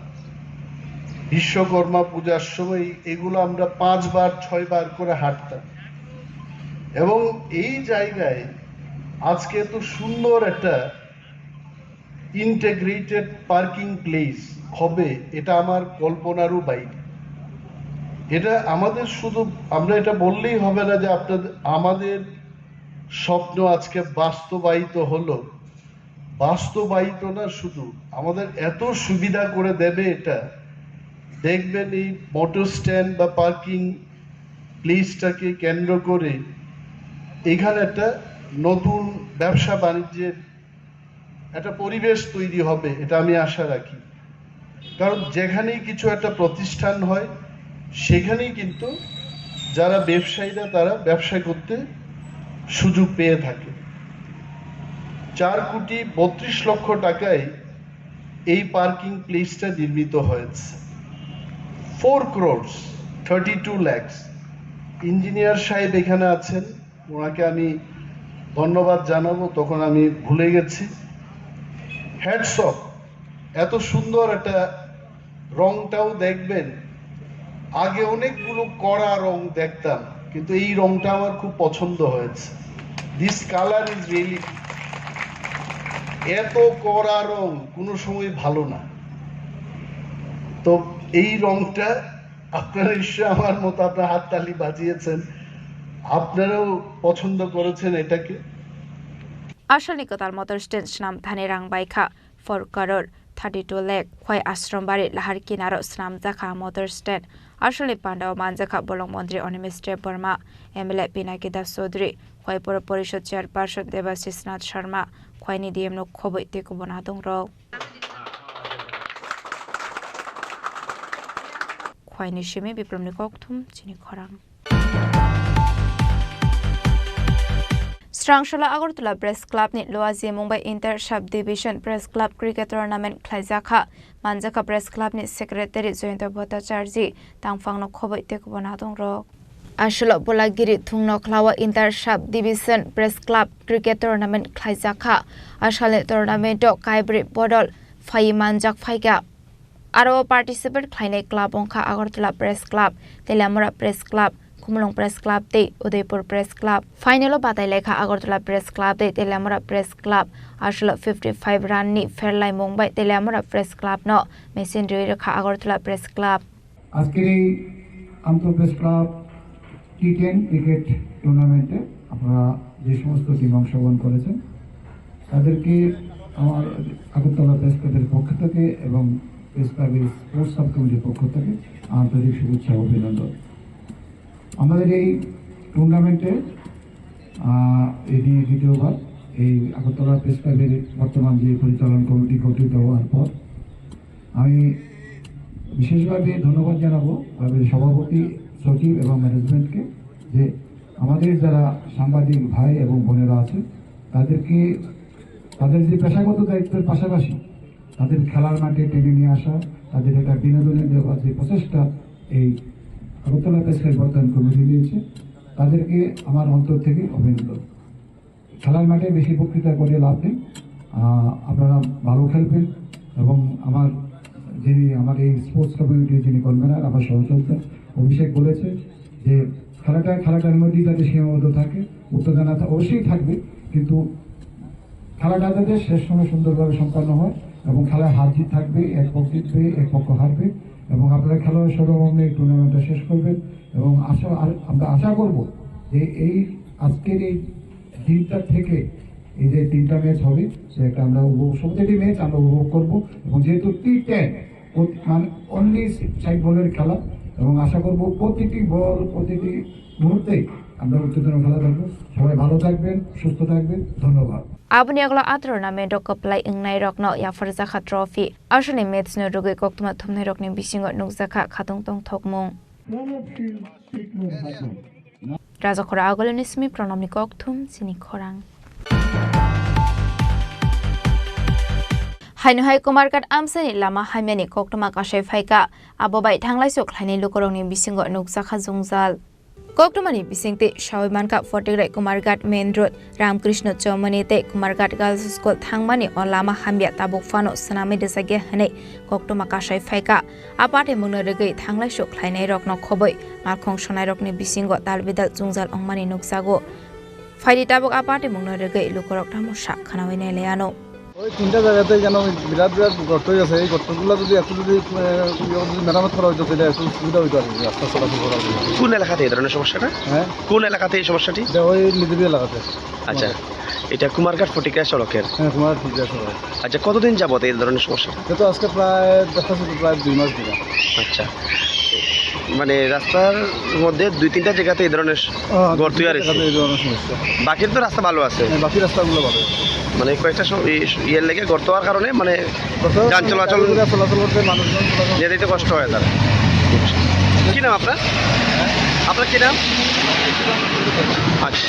বিশ্বকর্মা পূজার সময় এগুলো আমরা পাঁচবার ছয়বার করে হাঁটতাম। এবং এই জায়গায় আজকে এত সুন্দর একটা ইন্টিগ্রেটেড পার্কিং প্লেস হবে, এটা আমার কল্পনারও বাইরে। এটা আমাদের শুধু, আমরা এটা বললেই হবে না যে আপনাদের, আমাদের স্বপ্ন আজকে বাস্তবায়িত হলো। বাস্তবায়িত না শুধু, আমাদের এত সুবিধা করে দেবে এটা। দেখবেন এই মোটর স্ট্যান্ড বা পার্কিং প্লেসটাকে কেন্দ্র করে এখানে একটা নতুন ব্যবসা বাণিজ্যের একটা পরিবেশ তৈরি হবে, এটা আমি আশা রাখি। কারণ যেখানেই কিছু একটা প্রতিষ্ঠান হয়, সেখানেই কিন্তু যারা ব্যবসায়ীরা তারা ব্যবসা করতে সুযোগ পেয়ে থাকে। চার কোটি বত্রিশ লক্ষ টাকায় এই পার্কিং প্লেসটা নির্মিত হয়েছে। Four crores thirty two lakhs। Engineer সাহেব এখানে আছেন, ওনাকে আমি ধন্যবাদ জানাবো, তখন আমি ভুলে গেছি। হ্যাটস অফ, এত সুন্দর একটা রংটাও দেখবেন। আগে অনেকগুলো কড়া রং দেখতাম, কিন্তু এই রংটা আমার খুব পছন্দ হয়েছে। This color is really, এত কড়া রং কোনো সময় ভালো না। তো এই রংটা আপনারা নিশ্চয় আমার মতো আপনার হাততালি বাজিয়েছেন, আপনারাও পছন্দ করেছেন এটাকে। Asalni kwtal motor stand swnam thani rang bai kha four crore thirty two lakh, Khwai Ashram Bari Lahar Kinaro swnamjakha motor stand. Asalni pandao manjakha bolong montri Animesh Debbarma, M L A Pinaki Das Chaudhary, Khwai Pura Porishod Chairperson Debashish Nath Sharma, Khwaini D M no khoboi tei kubun adongrok. Khwaini simi Biplomni kokthum chini khorang. Srangsola Agartala Press Club ni Luaji Mumbai Inter Sub Division Press Club Cricket Tournament khlaijakha, manjakha Press Club ni Secretary Jayanta Bhattacharjee, tangphangno khoboi tei kubun adongrok. Asolo Bolagiri thungno khlawa Inter Sub Division Press Club Cricket Tournament khlaijakha. Asalni tournament o kaibrwi bodol phaiwi manjak phaikha. Aro participate khlainai club wngkha Agartala Press Club, Teliamura Press Club, Khumulwng Press Club tei Udaipur Press Club. Final o batai laikha Agartala Press Club tei Teliamura Press Club. Asolo fifty five run ni pherlaimung bai Teliamura Press Club no machine rwi rwkha Agartala Press Club. আজকের এই আন্তঃ press club T ten cricket টুর্নামেন্টে আপনারা যে সমস্ত টিম অংশগ্রহণ করেছেন, তাদেরকে আমার আগরতলা প্রেস ক্লাবের পক্ষ থেকে এবং প্রেস ক্লাবের স্পোর্টস সাব কমিটির পক্ষ থেকে আন্তরিক শুভেচ্ছা ও অভিনন্দন। আমাদের এই টুর্নামেন্টে আহ, এটি দ্বিতীয়বার এই আগরতলা প্রেস ক্লাবের বর্তমান যে পরিচালন কমিটি গঠিত হওয়ার পর আমি বিশেষভাবে ধন্যবাদ জানাবো ক্লাবের সভাপতি, সচিব এবং ম্যানেজমেন্টকে, যে আমাদের যারা সাংবাদিক ভাই এবং বোনেরা আছেন, তাদেরকে তাদের যে পেশাগত দায়িত্বের পাশাপাশি তাদের খেলার মাঠে টেনে নিয়ে আসা, তাদের একটা বিনোদনের দেওয়ার যে প্রচেষ্টা এই আগরতলা প্রেস ক্লাব বর্তমান কমিটি নিয়েছে, তাদেরকে আমার অন্তর থেকে অভিনন্দন। খেলার মাঠে বেশি বক্তৃতা করে লাভ নেই। আহ, আপনারা ভালো খেলবেন এবং আমার যিনি আমার এই স্পোর্টস কমিউনিটির যিনি কনভেনার, আমার সহযোদ্ধা অভিষেক বলেছে যে খেলাটা খেলাটার মধ্যেই যাতে সীমাবদ্ধ থাকে, উত্তেজনা থা-, অবশ্যই থাকবে, কিন্তু খেলাটা যাতে শেষ সময় সুন্দরভাবে সম্পন্ন হয় এবং খেলায় হার জিত থাকবে, এক পক্ষ জিতবে, এক পক্ষ হারবে এবং আপনারা খেলার সরঞ্জাম নিয়ে টুর্নামেন্টটা শেষ করবেন এবং আশা, আর আমরা আশা করব যে এই আজকের এই দিনটা থেকে এই যে তিনটা ম্যাচ হবে, সে একটা আমরা উপভোগ, প্রতিটি ম্যাচ আমরা উপভোগ করব এবং যেহেতু টি টেন প্রতি-, মানে অনলি ষাট বলের খেলা এবং আশা করব প্রতিটি বল, প্রতিটি মুহূর্তেই আমরা উত্তেজনা খেলা দেখব। সবাই ভালো থাকবেন, সুস্থ থাকবেন। ধন্যবাদ। Aboni yagulo a tournament o kwplai wngnai rokno yapharjakha trophy. Aswkni match no rwgwi koktwma thumnai rokni bisingo nukjakha khatung tongthokmung. Rajakhora Agulini simi Pranamni kokthum chini khorang. Haino hai Kumarghat amchaini lama hamyani koktwma kasai phaikha, abo bai thanglaisu khlainai lukurokni bisingo nukjakha jwngjal. Koktwmani bisingtwi sawi mankha Photograi Kumarghat Main Road, Ramkrishna Chowmani tei Kumarghat Girls School thangmani o lama hamya tabuk phano swnamwi rwjakya hwnwi koktwma kasai phaikha. A patimungno rwgwi thanglaisu khlainairokno khobwi malkhung sonairokni bisingo dalbidal jwngjal wngmani nukjago. Phaidi tabuk a patimungno rwgwi lukurok tamo sa khwnawi nailaiano. ওই তিনটা জায়গাতেই যেন ওই বিরাট বিরাট গর্ত হয়ে গেছে। এই গর্তগুলো যদি একটু যদি, আহ, ইয়ে যদি মেরামত করা হইতো, তাহলে একটু সুবিধা হইতো আর কি, রাস্তা চলাচল করার জন্য। কোন এলাকাতে এই ধরনের সমস্যাটা? হ্যাঁ? কোন এলাকাতে এই সমস্যাটি? এটা ওই নিদিবি এলাকাতে। আচ্ছা, এটা কুমারঘাট ফটিকরা সড়কের? হ্যাঁ, কুমারঘাট ফটিকরা সড়ক। আচ্ছা, কতদিন যাবত এই ধরনের সমস্যা? এটা তো আজকে প্রায় দেখা যাচ্ছে প্রায় দুই মাস ধরে। আচ্ছা, মানে রাস্তার মধ্যে দুই তিনটা জায়গাতে এই ধরনের হ্যাঁ, গর্ত দুই হয়ে তিনটা আছে। জায়গাতে এই ধরনের সমস্যা। বাকির তো রাস্তা ভালো আছে। হ্যাঁ, বাকি রাস্তাগুলো ভালো আছে। মানে কয়েকটা সম-, এই ইয়ের লেগে গর্ত হওয়ার কারণে মানে গর্ত হওয়ার যান কারণে চলাচল গাড়িগুলো চলাচল করতে মানুষজন চলাচল যেতে তো কষ্ট হয় তার। কি নাম আপনার? আপনার কি নাম? আচ্ছা।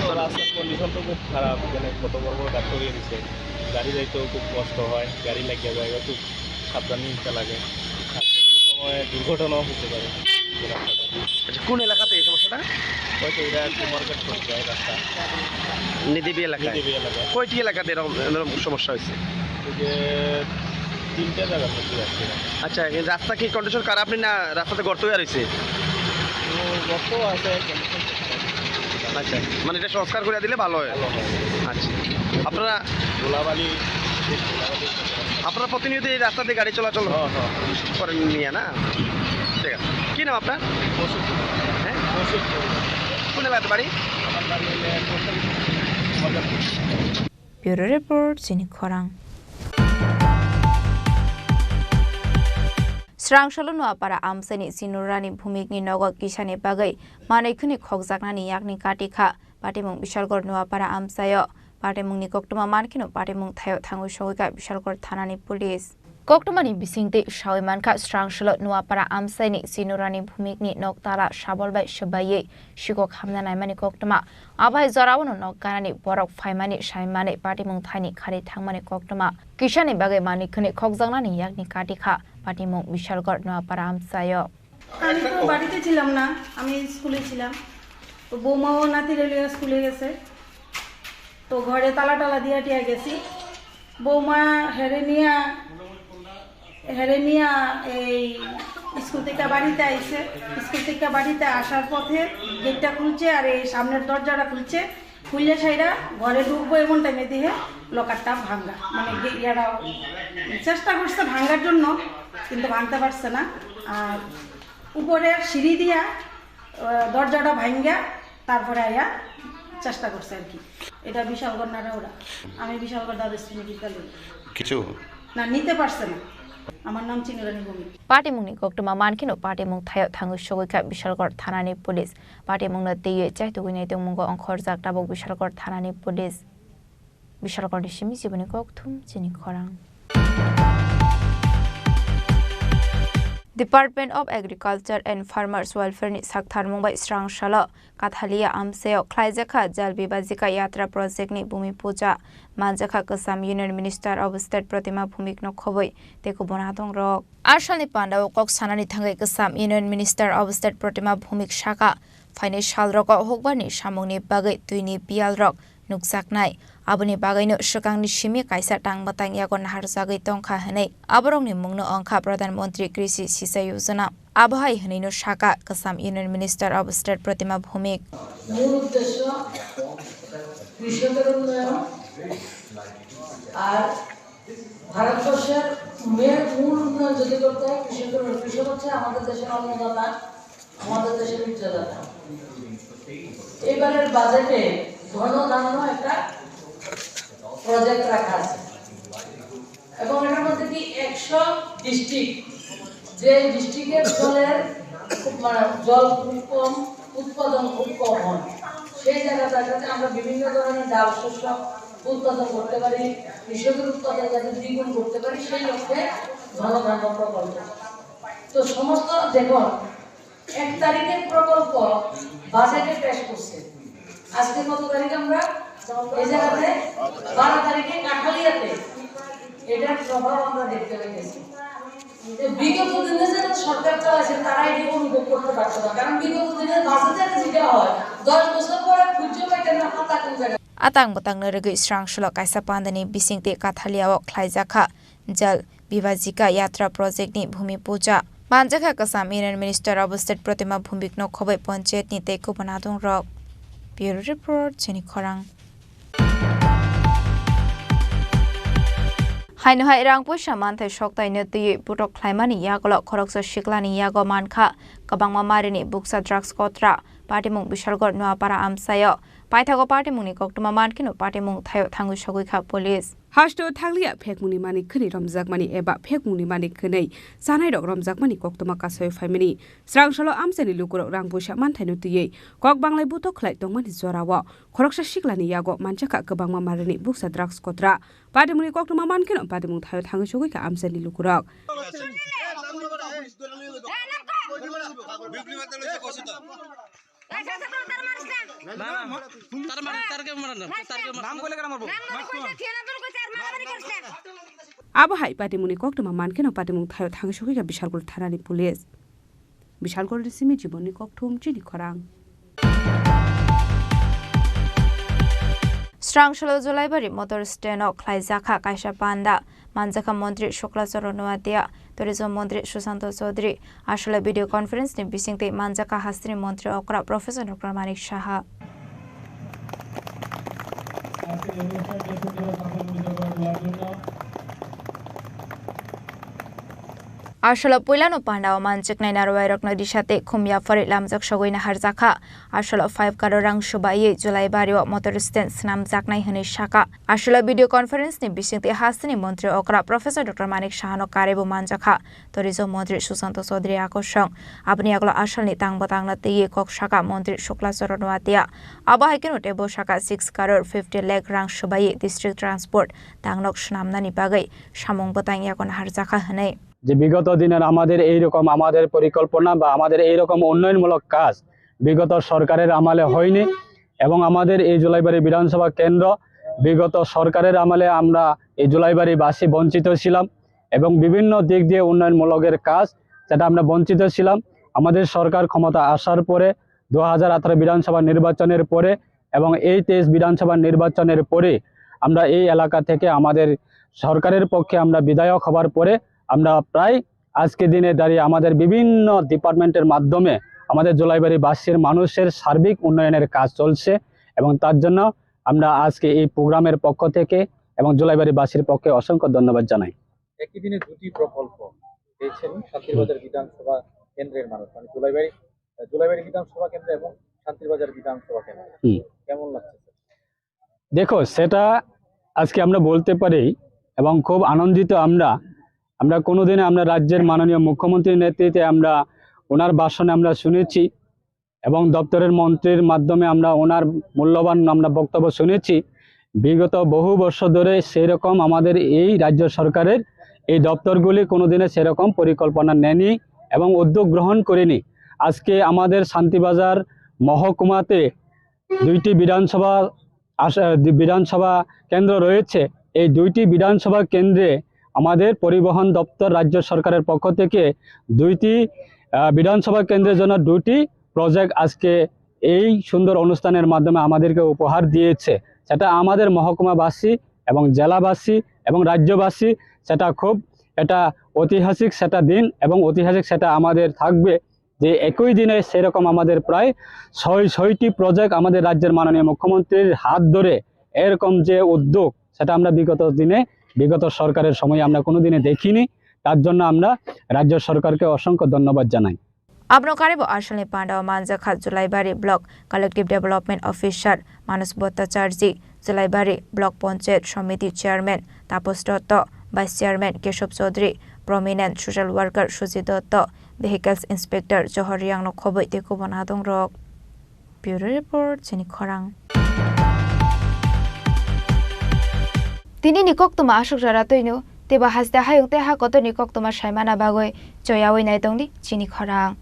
তো রাস্তার কন্ডিশন তো খুব খারাপ, এখানে কত বড় বড় গাছ পড়িয়ে দিছে, গাড়ি যাইতেও খুব কষ্ট হয়, গাড়ি লাগিয়ে যায়, খুব সাবধানে নিতে লাগে, আর যে কোনো সময় দুর্ঘটনাও হতে পারে এই রাস্তাটা। আচ্ছা, কোন এলাকাতে এই সমস্যাটা? হয়তো এটা কুমারঘাট পর্যায়ে রাস্তা। নিদিবি এলাকায়? নিদিবি এলাকায়। কয়টি এলাকাতে এরকম, এরকম সমস্যা হয়েছে? এই যে তিনটা জায়গার মধ্যে আছে। আচ্ছা, এই রাস্তা কি কন্ডিশন খারাপ নি না রাস্তাতে গর্ত হয়ে রয়েছে? ও, গর্ত আছে, কন্ডিশন তো খারাপ। আচ্ছা, মানে এটা সংস্কার করে দিলে ভালো হয়। ভালো হয়। আচ্ছা, আপনারা ধুলাবালি, ধুলাবালি। আপনারা প্রতিনিয়ত এই রাস্তা দিয়ে গাড়ি চলাচল হ্যাঁ, হ্যাঁ। করেন নিয়ে না? ঠিক আছে। কি নাম আপনার? মসুদ। হ্যাঁ? মসুদ। কোন এলাকাতে বাড়ি? আমার বাড়ি হলো কোথায়? মজাপুর। Bureau Report, Chini Khorang. Srangsalo Nuapara amchaini Sinurani Bhumikni nogo kisani bagwi manwi khwnwi khokjaknani yakni kati kha. Patimung Bishalgarh Nuapara amchaio. Patimungni koktwma mankheno patimung thaio thangwi sogwi kha Bishalgarh thanani police. Koktwmani bisingtwi sawi mankha, Srangsalo Nuapara amchaini Sinurani Bhumikni noktala sabol bai swbaiwi sikok hamna naimani koktwma. Abai jorao no nok ganani borok phaimani saimani patimung thaini khari thangmani koktwma. Kisani bagwi manwi khwnwi khokjaknani yakni kati kha patimung Bishalgarh Nuapara amchaio. আমি তো বাড়িতে ছিলাম না, আমি স্কুলে ছিলাম। তো বৌমাও নাতিরে লইয়া স্কুলে গেছে, তো ঘরে তালা টালা দিয়া টিয়া গেছি। বৌমা হেরে নিয়া, হেরে নিয়া এই স্কুল থেকে বাড়িতে আইছে। স্কুল থেকে বাড়িতে আসার পথে গেটটা খুলছে আর এই সামনের দরজাটা খুলছে। খুললে সাইরা ঘরে ঢুকবো এমন টাইমে দিয়ে লকারটা ভাঙা, মানে গে-, ইয়াটা চেষ্টা করছে ভাঙার জন্য, কিন্তু ভাঙতে পারছে না। আর উপরে সিঁড়ি দিয়া, আহ, দরজাটা ভাঙ্গা তারপরে আয়া চেষ্টা করছে আর কি। এটা বিশালগড় নারাউরা, আমি বিশালগড় দ্বাদশ শ্রেণী বিদ্যালয়। কিছু? না, নিতে পারছে না। আমার নাম চিনুরানী Bhowmik. Patimungni koktwma mankheno patimung thaio thangwi sogwi kha Bishalgarh thanani police. Patimungno twiwi chaitugwi naitongmungo ongkhorjak tabuk Bishalgarh thanani police. Bishalgarhni simi jiboni kokthum chini khorang. Department of Agriculture and Farmers Welfare ni saktharmung bai Srangsalo Kathalia amchaio khlaijakha Jal Vibhajika Yatra project ni Bhumi Puja, manjakha Kwcham Union Minister of State Protima Bhumik no khobwi tei kubun adongrok. Asalni pandao kok sanani thangwi Kwcham Union Minister of State Protima Bhumik saka, phainai salrogo hukbarni samungni bagwi twini biyalrok nukjaknai. Aboni bagwino swkangni simi kaisa tang bwtang yago naharjagwi tongkha hwnwi aborokni mungno wngkha Pradhan Mantri Krishi Sichai Yojana. Abo hai hwnwino saka Kwcham Union Minister of State Protima Bhumik. মূল উদ্দেশ্য কৃষকের উন্নয়ন। আর ভারতবর্ষের মে-, মূল উন্নয়ন যদি করতে হয় কৃষকের, কৃষক হচ্ছে আমাদের দেশের অন্নদাতা, আমাদের দেশের উচ্চদাতা। এবারের বাজেটে ধনধান্য একটা প্রজেক্ট রাখা আছে এবং এটার মধ্যে কি একশো ডিস্ট্রিক্ট, যে ডিস্ট্রিক্টের জলের খুব, মানে, জল খুব কম, উৎপাদন খুব কম হয়, সেই জায়গাটাতে আমরা বিভিন্ন ধরনের ডাল শস্য উৎপাদন করতে পারি, কৃষকের উৎপাদন যাতে দ্বিগুণ করতে পারি, সেই লক্ষ্যে ধনধান্য প্রকল্প। তো সমস্ত দেখুন, এক তারিখের প্রকল্প বাজেটে পেশ করছে। আজকে কত তারিখ আমরা? এই জায়গাতে বারো তারিখে কাঠালিয়াতে এটার প্রভাব আমরা দেখতে পেয়েছি। তো বিগত দিনে যারা সরকার চালাইছে, তারা এটা অনুভব করতে পারতো না, কারণ বিগত দিনের বাজেটে যেটা হয়, দশ বছর পরে খুঁজে পাইতেন না, পাতা কোন জায়গায়। Atang bwtangno rwgwi Srangsalo kaisa pandani bisingtwi Kathaliao khlaijakha Jal Vibhajika Yatra project ni Bhumi Puja. Manjakha Kwcham Union Minister of State Protima Bhumik no khobwi panchayat ni tei kubun adongrok. Bureau Report, Chini Khorang. Haino hai rang puisa manthai soktaino twiwi putok khlaimani yagulo khoroksa siklani yago mankha kwbangma marini buksa drugs kotra, patimung Bishalgarh Nuapara amchaio. Paithago patimungni koktwma mankheno patimung thaio thangwi sogwi kha police. Hasteo thanglia phekmungni mani khwnwi romjakmani eba phekmungni mani khwnwi chanairok romjakmani koktwma kasaio phaimani. Srangsalo amchaini lukurok rang puisa manthaino twiwi kok banglai butok khlai tongmani jorao khoroksa siklani yago manjakha kwbangma marini buksa drugs kotra. Patimungni koktwma mankheno patimung thaio thangwi sogwi kha amchaini lukurok. তার মানে তার কে মারানো, তার কে মারানো। নাম কইলে কেন মারবো? নাম ধরে কইছে, ঠিকানা ধরে কইছে, আর মারামারি করিস না। Abo hai patimungni koktwma mankheno patimung thaio thangwi sogwi kha Bishalgarh thanani police. Bishalgarhni simi jibonni kokthum chini khorang. Srangsalo Jolaibari motor stand o khlaijakha kaisa panda. Manjakha Montri Shukla Charan Noatia, Tourism Montri Susanto Chaudhary, asole video conference ni bisingtwi manjakha hasteni Montri okra Professor Doctor Manik Saha. Aswlao puilano pandao manjaknai narwuiairokno risa tei khum yapharwi lamjak sogwi naharjakha. Aswlao five crore rang swbaiwi Julaibari o motor stand swnamjaknai hwnwi sakha. Aswlao video conference ni bisingtwi hasteni montri okra Professor Doctor Manik Sahano karaibo manjakha. Tourism montri Sushanta Chaudhary akosong. Aboni yagulo aswlani tang bwtangno twiwi kok sakha montri Shukla Charan Noatia. Abo hai kheno teibo sakha six crore fifty lakh rang swbaiwi district transport tangnok swnamnani bagwi samung bwtang yago naharjakha hwnwi. যে বিগত দিনের আমাদের এইরকম আমাদের পরিকল্পনা বা আমাদের এইরকম উন্নয়নমূলক কাজ বিগত সরকারের আমলে হয়নি এবং আমাদের এই জুলাইবাড়ি বিধানসভা কেন্দ্র বিগত সরকারের আমলে আমরা এই জুলাইবাড়িবাসী বঞ্চিত ছিলাম এবং বিভিন্ন দিক দিয়ে উন্নয়নমূলকের কাজ যেটা আমরা বঞ্চিত ছিলাম। আমাদের সরকার ক্ষমতা আসার পরে দু হাজার আঠারো বিধানসভা নির্বাচনের পরে এবং এই তেইশ বিধানসভা নির্বাচনের পরে আমরা এই এলাকা থেকে আমাদের সরকারের পক্ষে আমরা বিধায়ক হবার পরে আমরা প্রায় আজকে দিনে দাঁড়িয়ে আমাদের বিভিন্ন ডিপার্টমেন্টের মাধ্যমে আমাদের জুলাইবাড়িবাসীর মানুষের সার্বিক উন্নয়নের কাজ চলছে এবং তার জন্য আমরা আজকে এই প্রোগ্রামের পক্ষ থেকে এবং জুলাইবাড়িবাসীর পক্ষে অসংখ্য ধন্যবাদ জানাই। একই দিনে দুটি প্রকল্প পেয়েছেন শান্তিরবাজার বিধানসভা কেন্দ্রের মানুষ, মানে জুলাইবাড়ি, জুলাইবাড়ি বিধানসভা কেন্দ্র এবং শান্তিরবাজার বিধানসভা কেন্দ্র। হুম। কেমন লাগছে, স্যার? দেখো, সেটা আজকে আমরা বলতে পারি এবং খুব আনন্দিত আমরা। আমরা কোনোদিন আমরা রাজ্যের মাননীয় মুখ্যমন্ত্রীর নেতৃত্বে আমরা ওনার ভাষণে আমরা শুনেছি এবং দপ্তরের মন্ত্রীর মাধ্যমে আমরা ওনার মূল্যবান আমরা বক্তব্য শুনেছি। বিগত বহু বর্ষ ধরে সেই রকম আমাদের এই রাজ্য সরকারের এই দপ্তরগুলি কোনোদিনে সেরকম পরিকল্পনা নেয়নি এবং উদ্যোগ গ্রহণ করেনি। আজকে আমাদের শান্তিবাজার মহকুমাতে দুইটি বিধানসভা আস-, আহ, দি-, বিধানসভা কেন্দ্র রয়েছে। এই দুইটি বিধানসভা কেন্দ্রে আমাদের পরিবহন দপ্তর রাজ্য সরকারের পক্ষ থেকে দুইটি, আহ, বিধানসভা কেন্দ্রের জন্য দুটি প্রজেক্ট আজকে এই সুন্দর অনুষ্ঠানের মাধ্যমে আমাদেরকে উপহার দিয়েছে। সেটা আমাদের মহকুমাবাসী এবং জেলাবাসী এবং রাজ্যবাসী, সেটা খুব, এটা ঐতিহাসিক সেটা দিন এবং ঐতিহাসিক সেটা আমাদের থাকবে। যে একই দিনে সেরকম আমাদের প্রায় ছয়, ছয়টি প্রজেক্ট আমাদের রাজ্যের মাননীয় মুখ্যমন্ত্রীর হাত ধরে এরকম যে উদ্যোগ, সেটা আমরা বিগত দিনে, বিগত সরকারের সময়ে আমরা কোনোদিনে দেখিনি। তার জন্য আমরা রাজ্য সরকারকে অসংখ্য ধন্যবাদ জানাই। Abono karaibo aswlni pandao manjakha Julaibari Block Collective Development Officer Manoj Bhattacharjee, Julaibari Block Panchayat Samiti Chairman Taposh Dotto, Vice Chairman Keshob Chaudhary, Prominent Social Worker Sujit Dotto, Vehicles Inspector Johor Reang no khobwi tei kubun adongrok. Bureau Report, Chini Khorang. Tini ni koktwma aswk jora twino, teibo haste hayung tei ha kotor ni koktwma saimana bagwi choyawi nai tongdi Chini Khorang.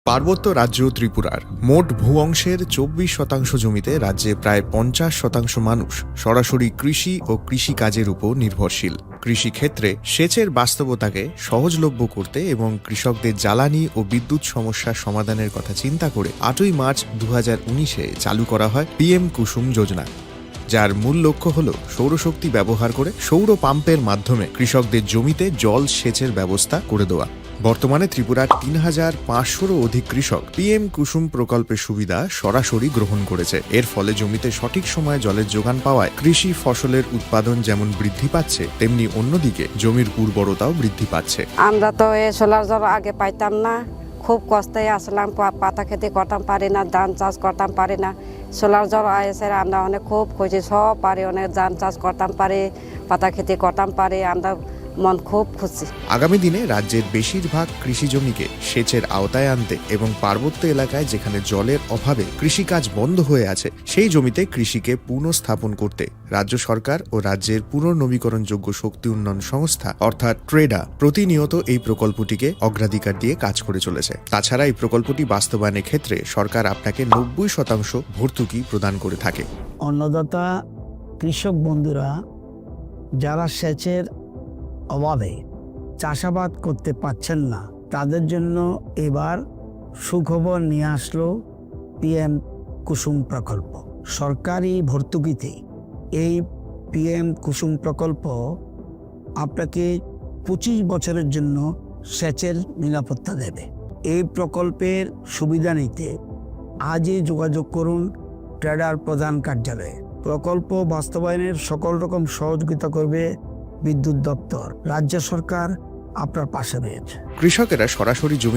পার্বত্য রাজ্য ত্রিপুরার মোট ভূ অংশের চব্বিশ শতাংশ জমিতে রাজ্যে প্রায় পঞ্চাশ শতাংশ মানুষ সরাসরি কৃষি ও কৃষি কাজের উপর নির্ভরশীল। কৃষিক্ষেত্রে সেচের বাস্তবতাকে সহজলভ্য করতে এবং কৃষকদের জ্বালানি ও বিদ্যুৎ সমস্যার সমাধানের কথা চিন্তা করে আটই মার্চ দু হাজার উনিশে চালু করা হয় পিএম কুসুম যোজনা, যার মূল লক্ষ্য হল সৌরশক্তি ব্যবহার করে সৌর পাম্পের মাধ্যমে কৃষকদের জমিতে জল সেচের ব্যবস্থা করে দেওয়া। বর্তমানে ত্রিপুরার তিন হাজার পাঁচশোরও অধিক কৃষক পিএম কুসুম প্রকল্পের সুবিধা সরাসরি গ্রহণ করেছে। এর ফলে জমিতে সঠিক সময়ে জলের যোগান পাওয়ায় কৃষি ফসলের উৎপাদন যেমন বৃদ্ধি পাচ্ছে, তেমনি অন্যদিকে জমির উর্বরতাও বৃদ্ধি পাচ্ছে। আমরা তো এই সোলার জল আগে পাইতাম না, খুব কষ্টে আসলাম, পা-, পাতা খেতে করতাম পারি না, ধান চাষ করতাম পারি না। সোলার জল এসে আমরা অনেক খুব খুশি, সব পারি, অনেক ধান চাষ করতাম পারি, পাতা খেতে করতাম পারি। আমরা মন খুব খুশি। আগামী দিনে রাজ্যের বেশিরভাগ কৃষি জমিকে সেচের আওতায় আনতে এবং পার্বত্য এলাকায় যেখানে জলের অভাবে কৃষিকাজ বন্ধ হয়ে আছে, সেই জমিতে কৃষিকে পুনঃস্থাপন করতে রাজ্য সরকার ও রাজ্যের পুনর্নবীকরণযোগ্য শক্তি উন্নয়ন সংস্থা অর্থাৎ ট্রেডা প্রতিনিয়ত এই প্রকল্পটিকে অগ্রাধিকার দিয়ে কাজ করে চলেছে। তাছাড়া এই প্রকল্পটি বাস্তবায়নের ক্ষেত্রে সরকার আপনাকে নব্বই শতাংশ ভর্তুকি প্রদান করে থাকে। অন্নদাতা কৃষক বন্ধুরা যারা সেচের অভাবে চাষাবাদ করতে পারছেন না, তাদের জন্য এবার সুখবর নিয়ে আসলো পিএম কুসুম প্রকল্প। সরকারি ভর্তুকিতে এই পিএম কুসুম প্রকল্প আপনাকে পঁচিশ বছরের জন্য সেচের নিরাপত্তা দেবে। এই প্রকল্পের সুবিধা নিতে আজই যোগাযোগ করুন ট্রেডার প্রধান কার্যালয়ে। প্রকল্প বাস্তবায়নের সকল রকম সহযোগিতা করবে বিদ্যুৎ দপ্তর। রাজ্য সরকার আপনার পাশে রয়েছে। কৃষকেরা সরাসরি জমি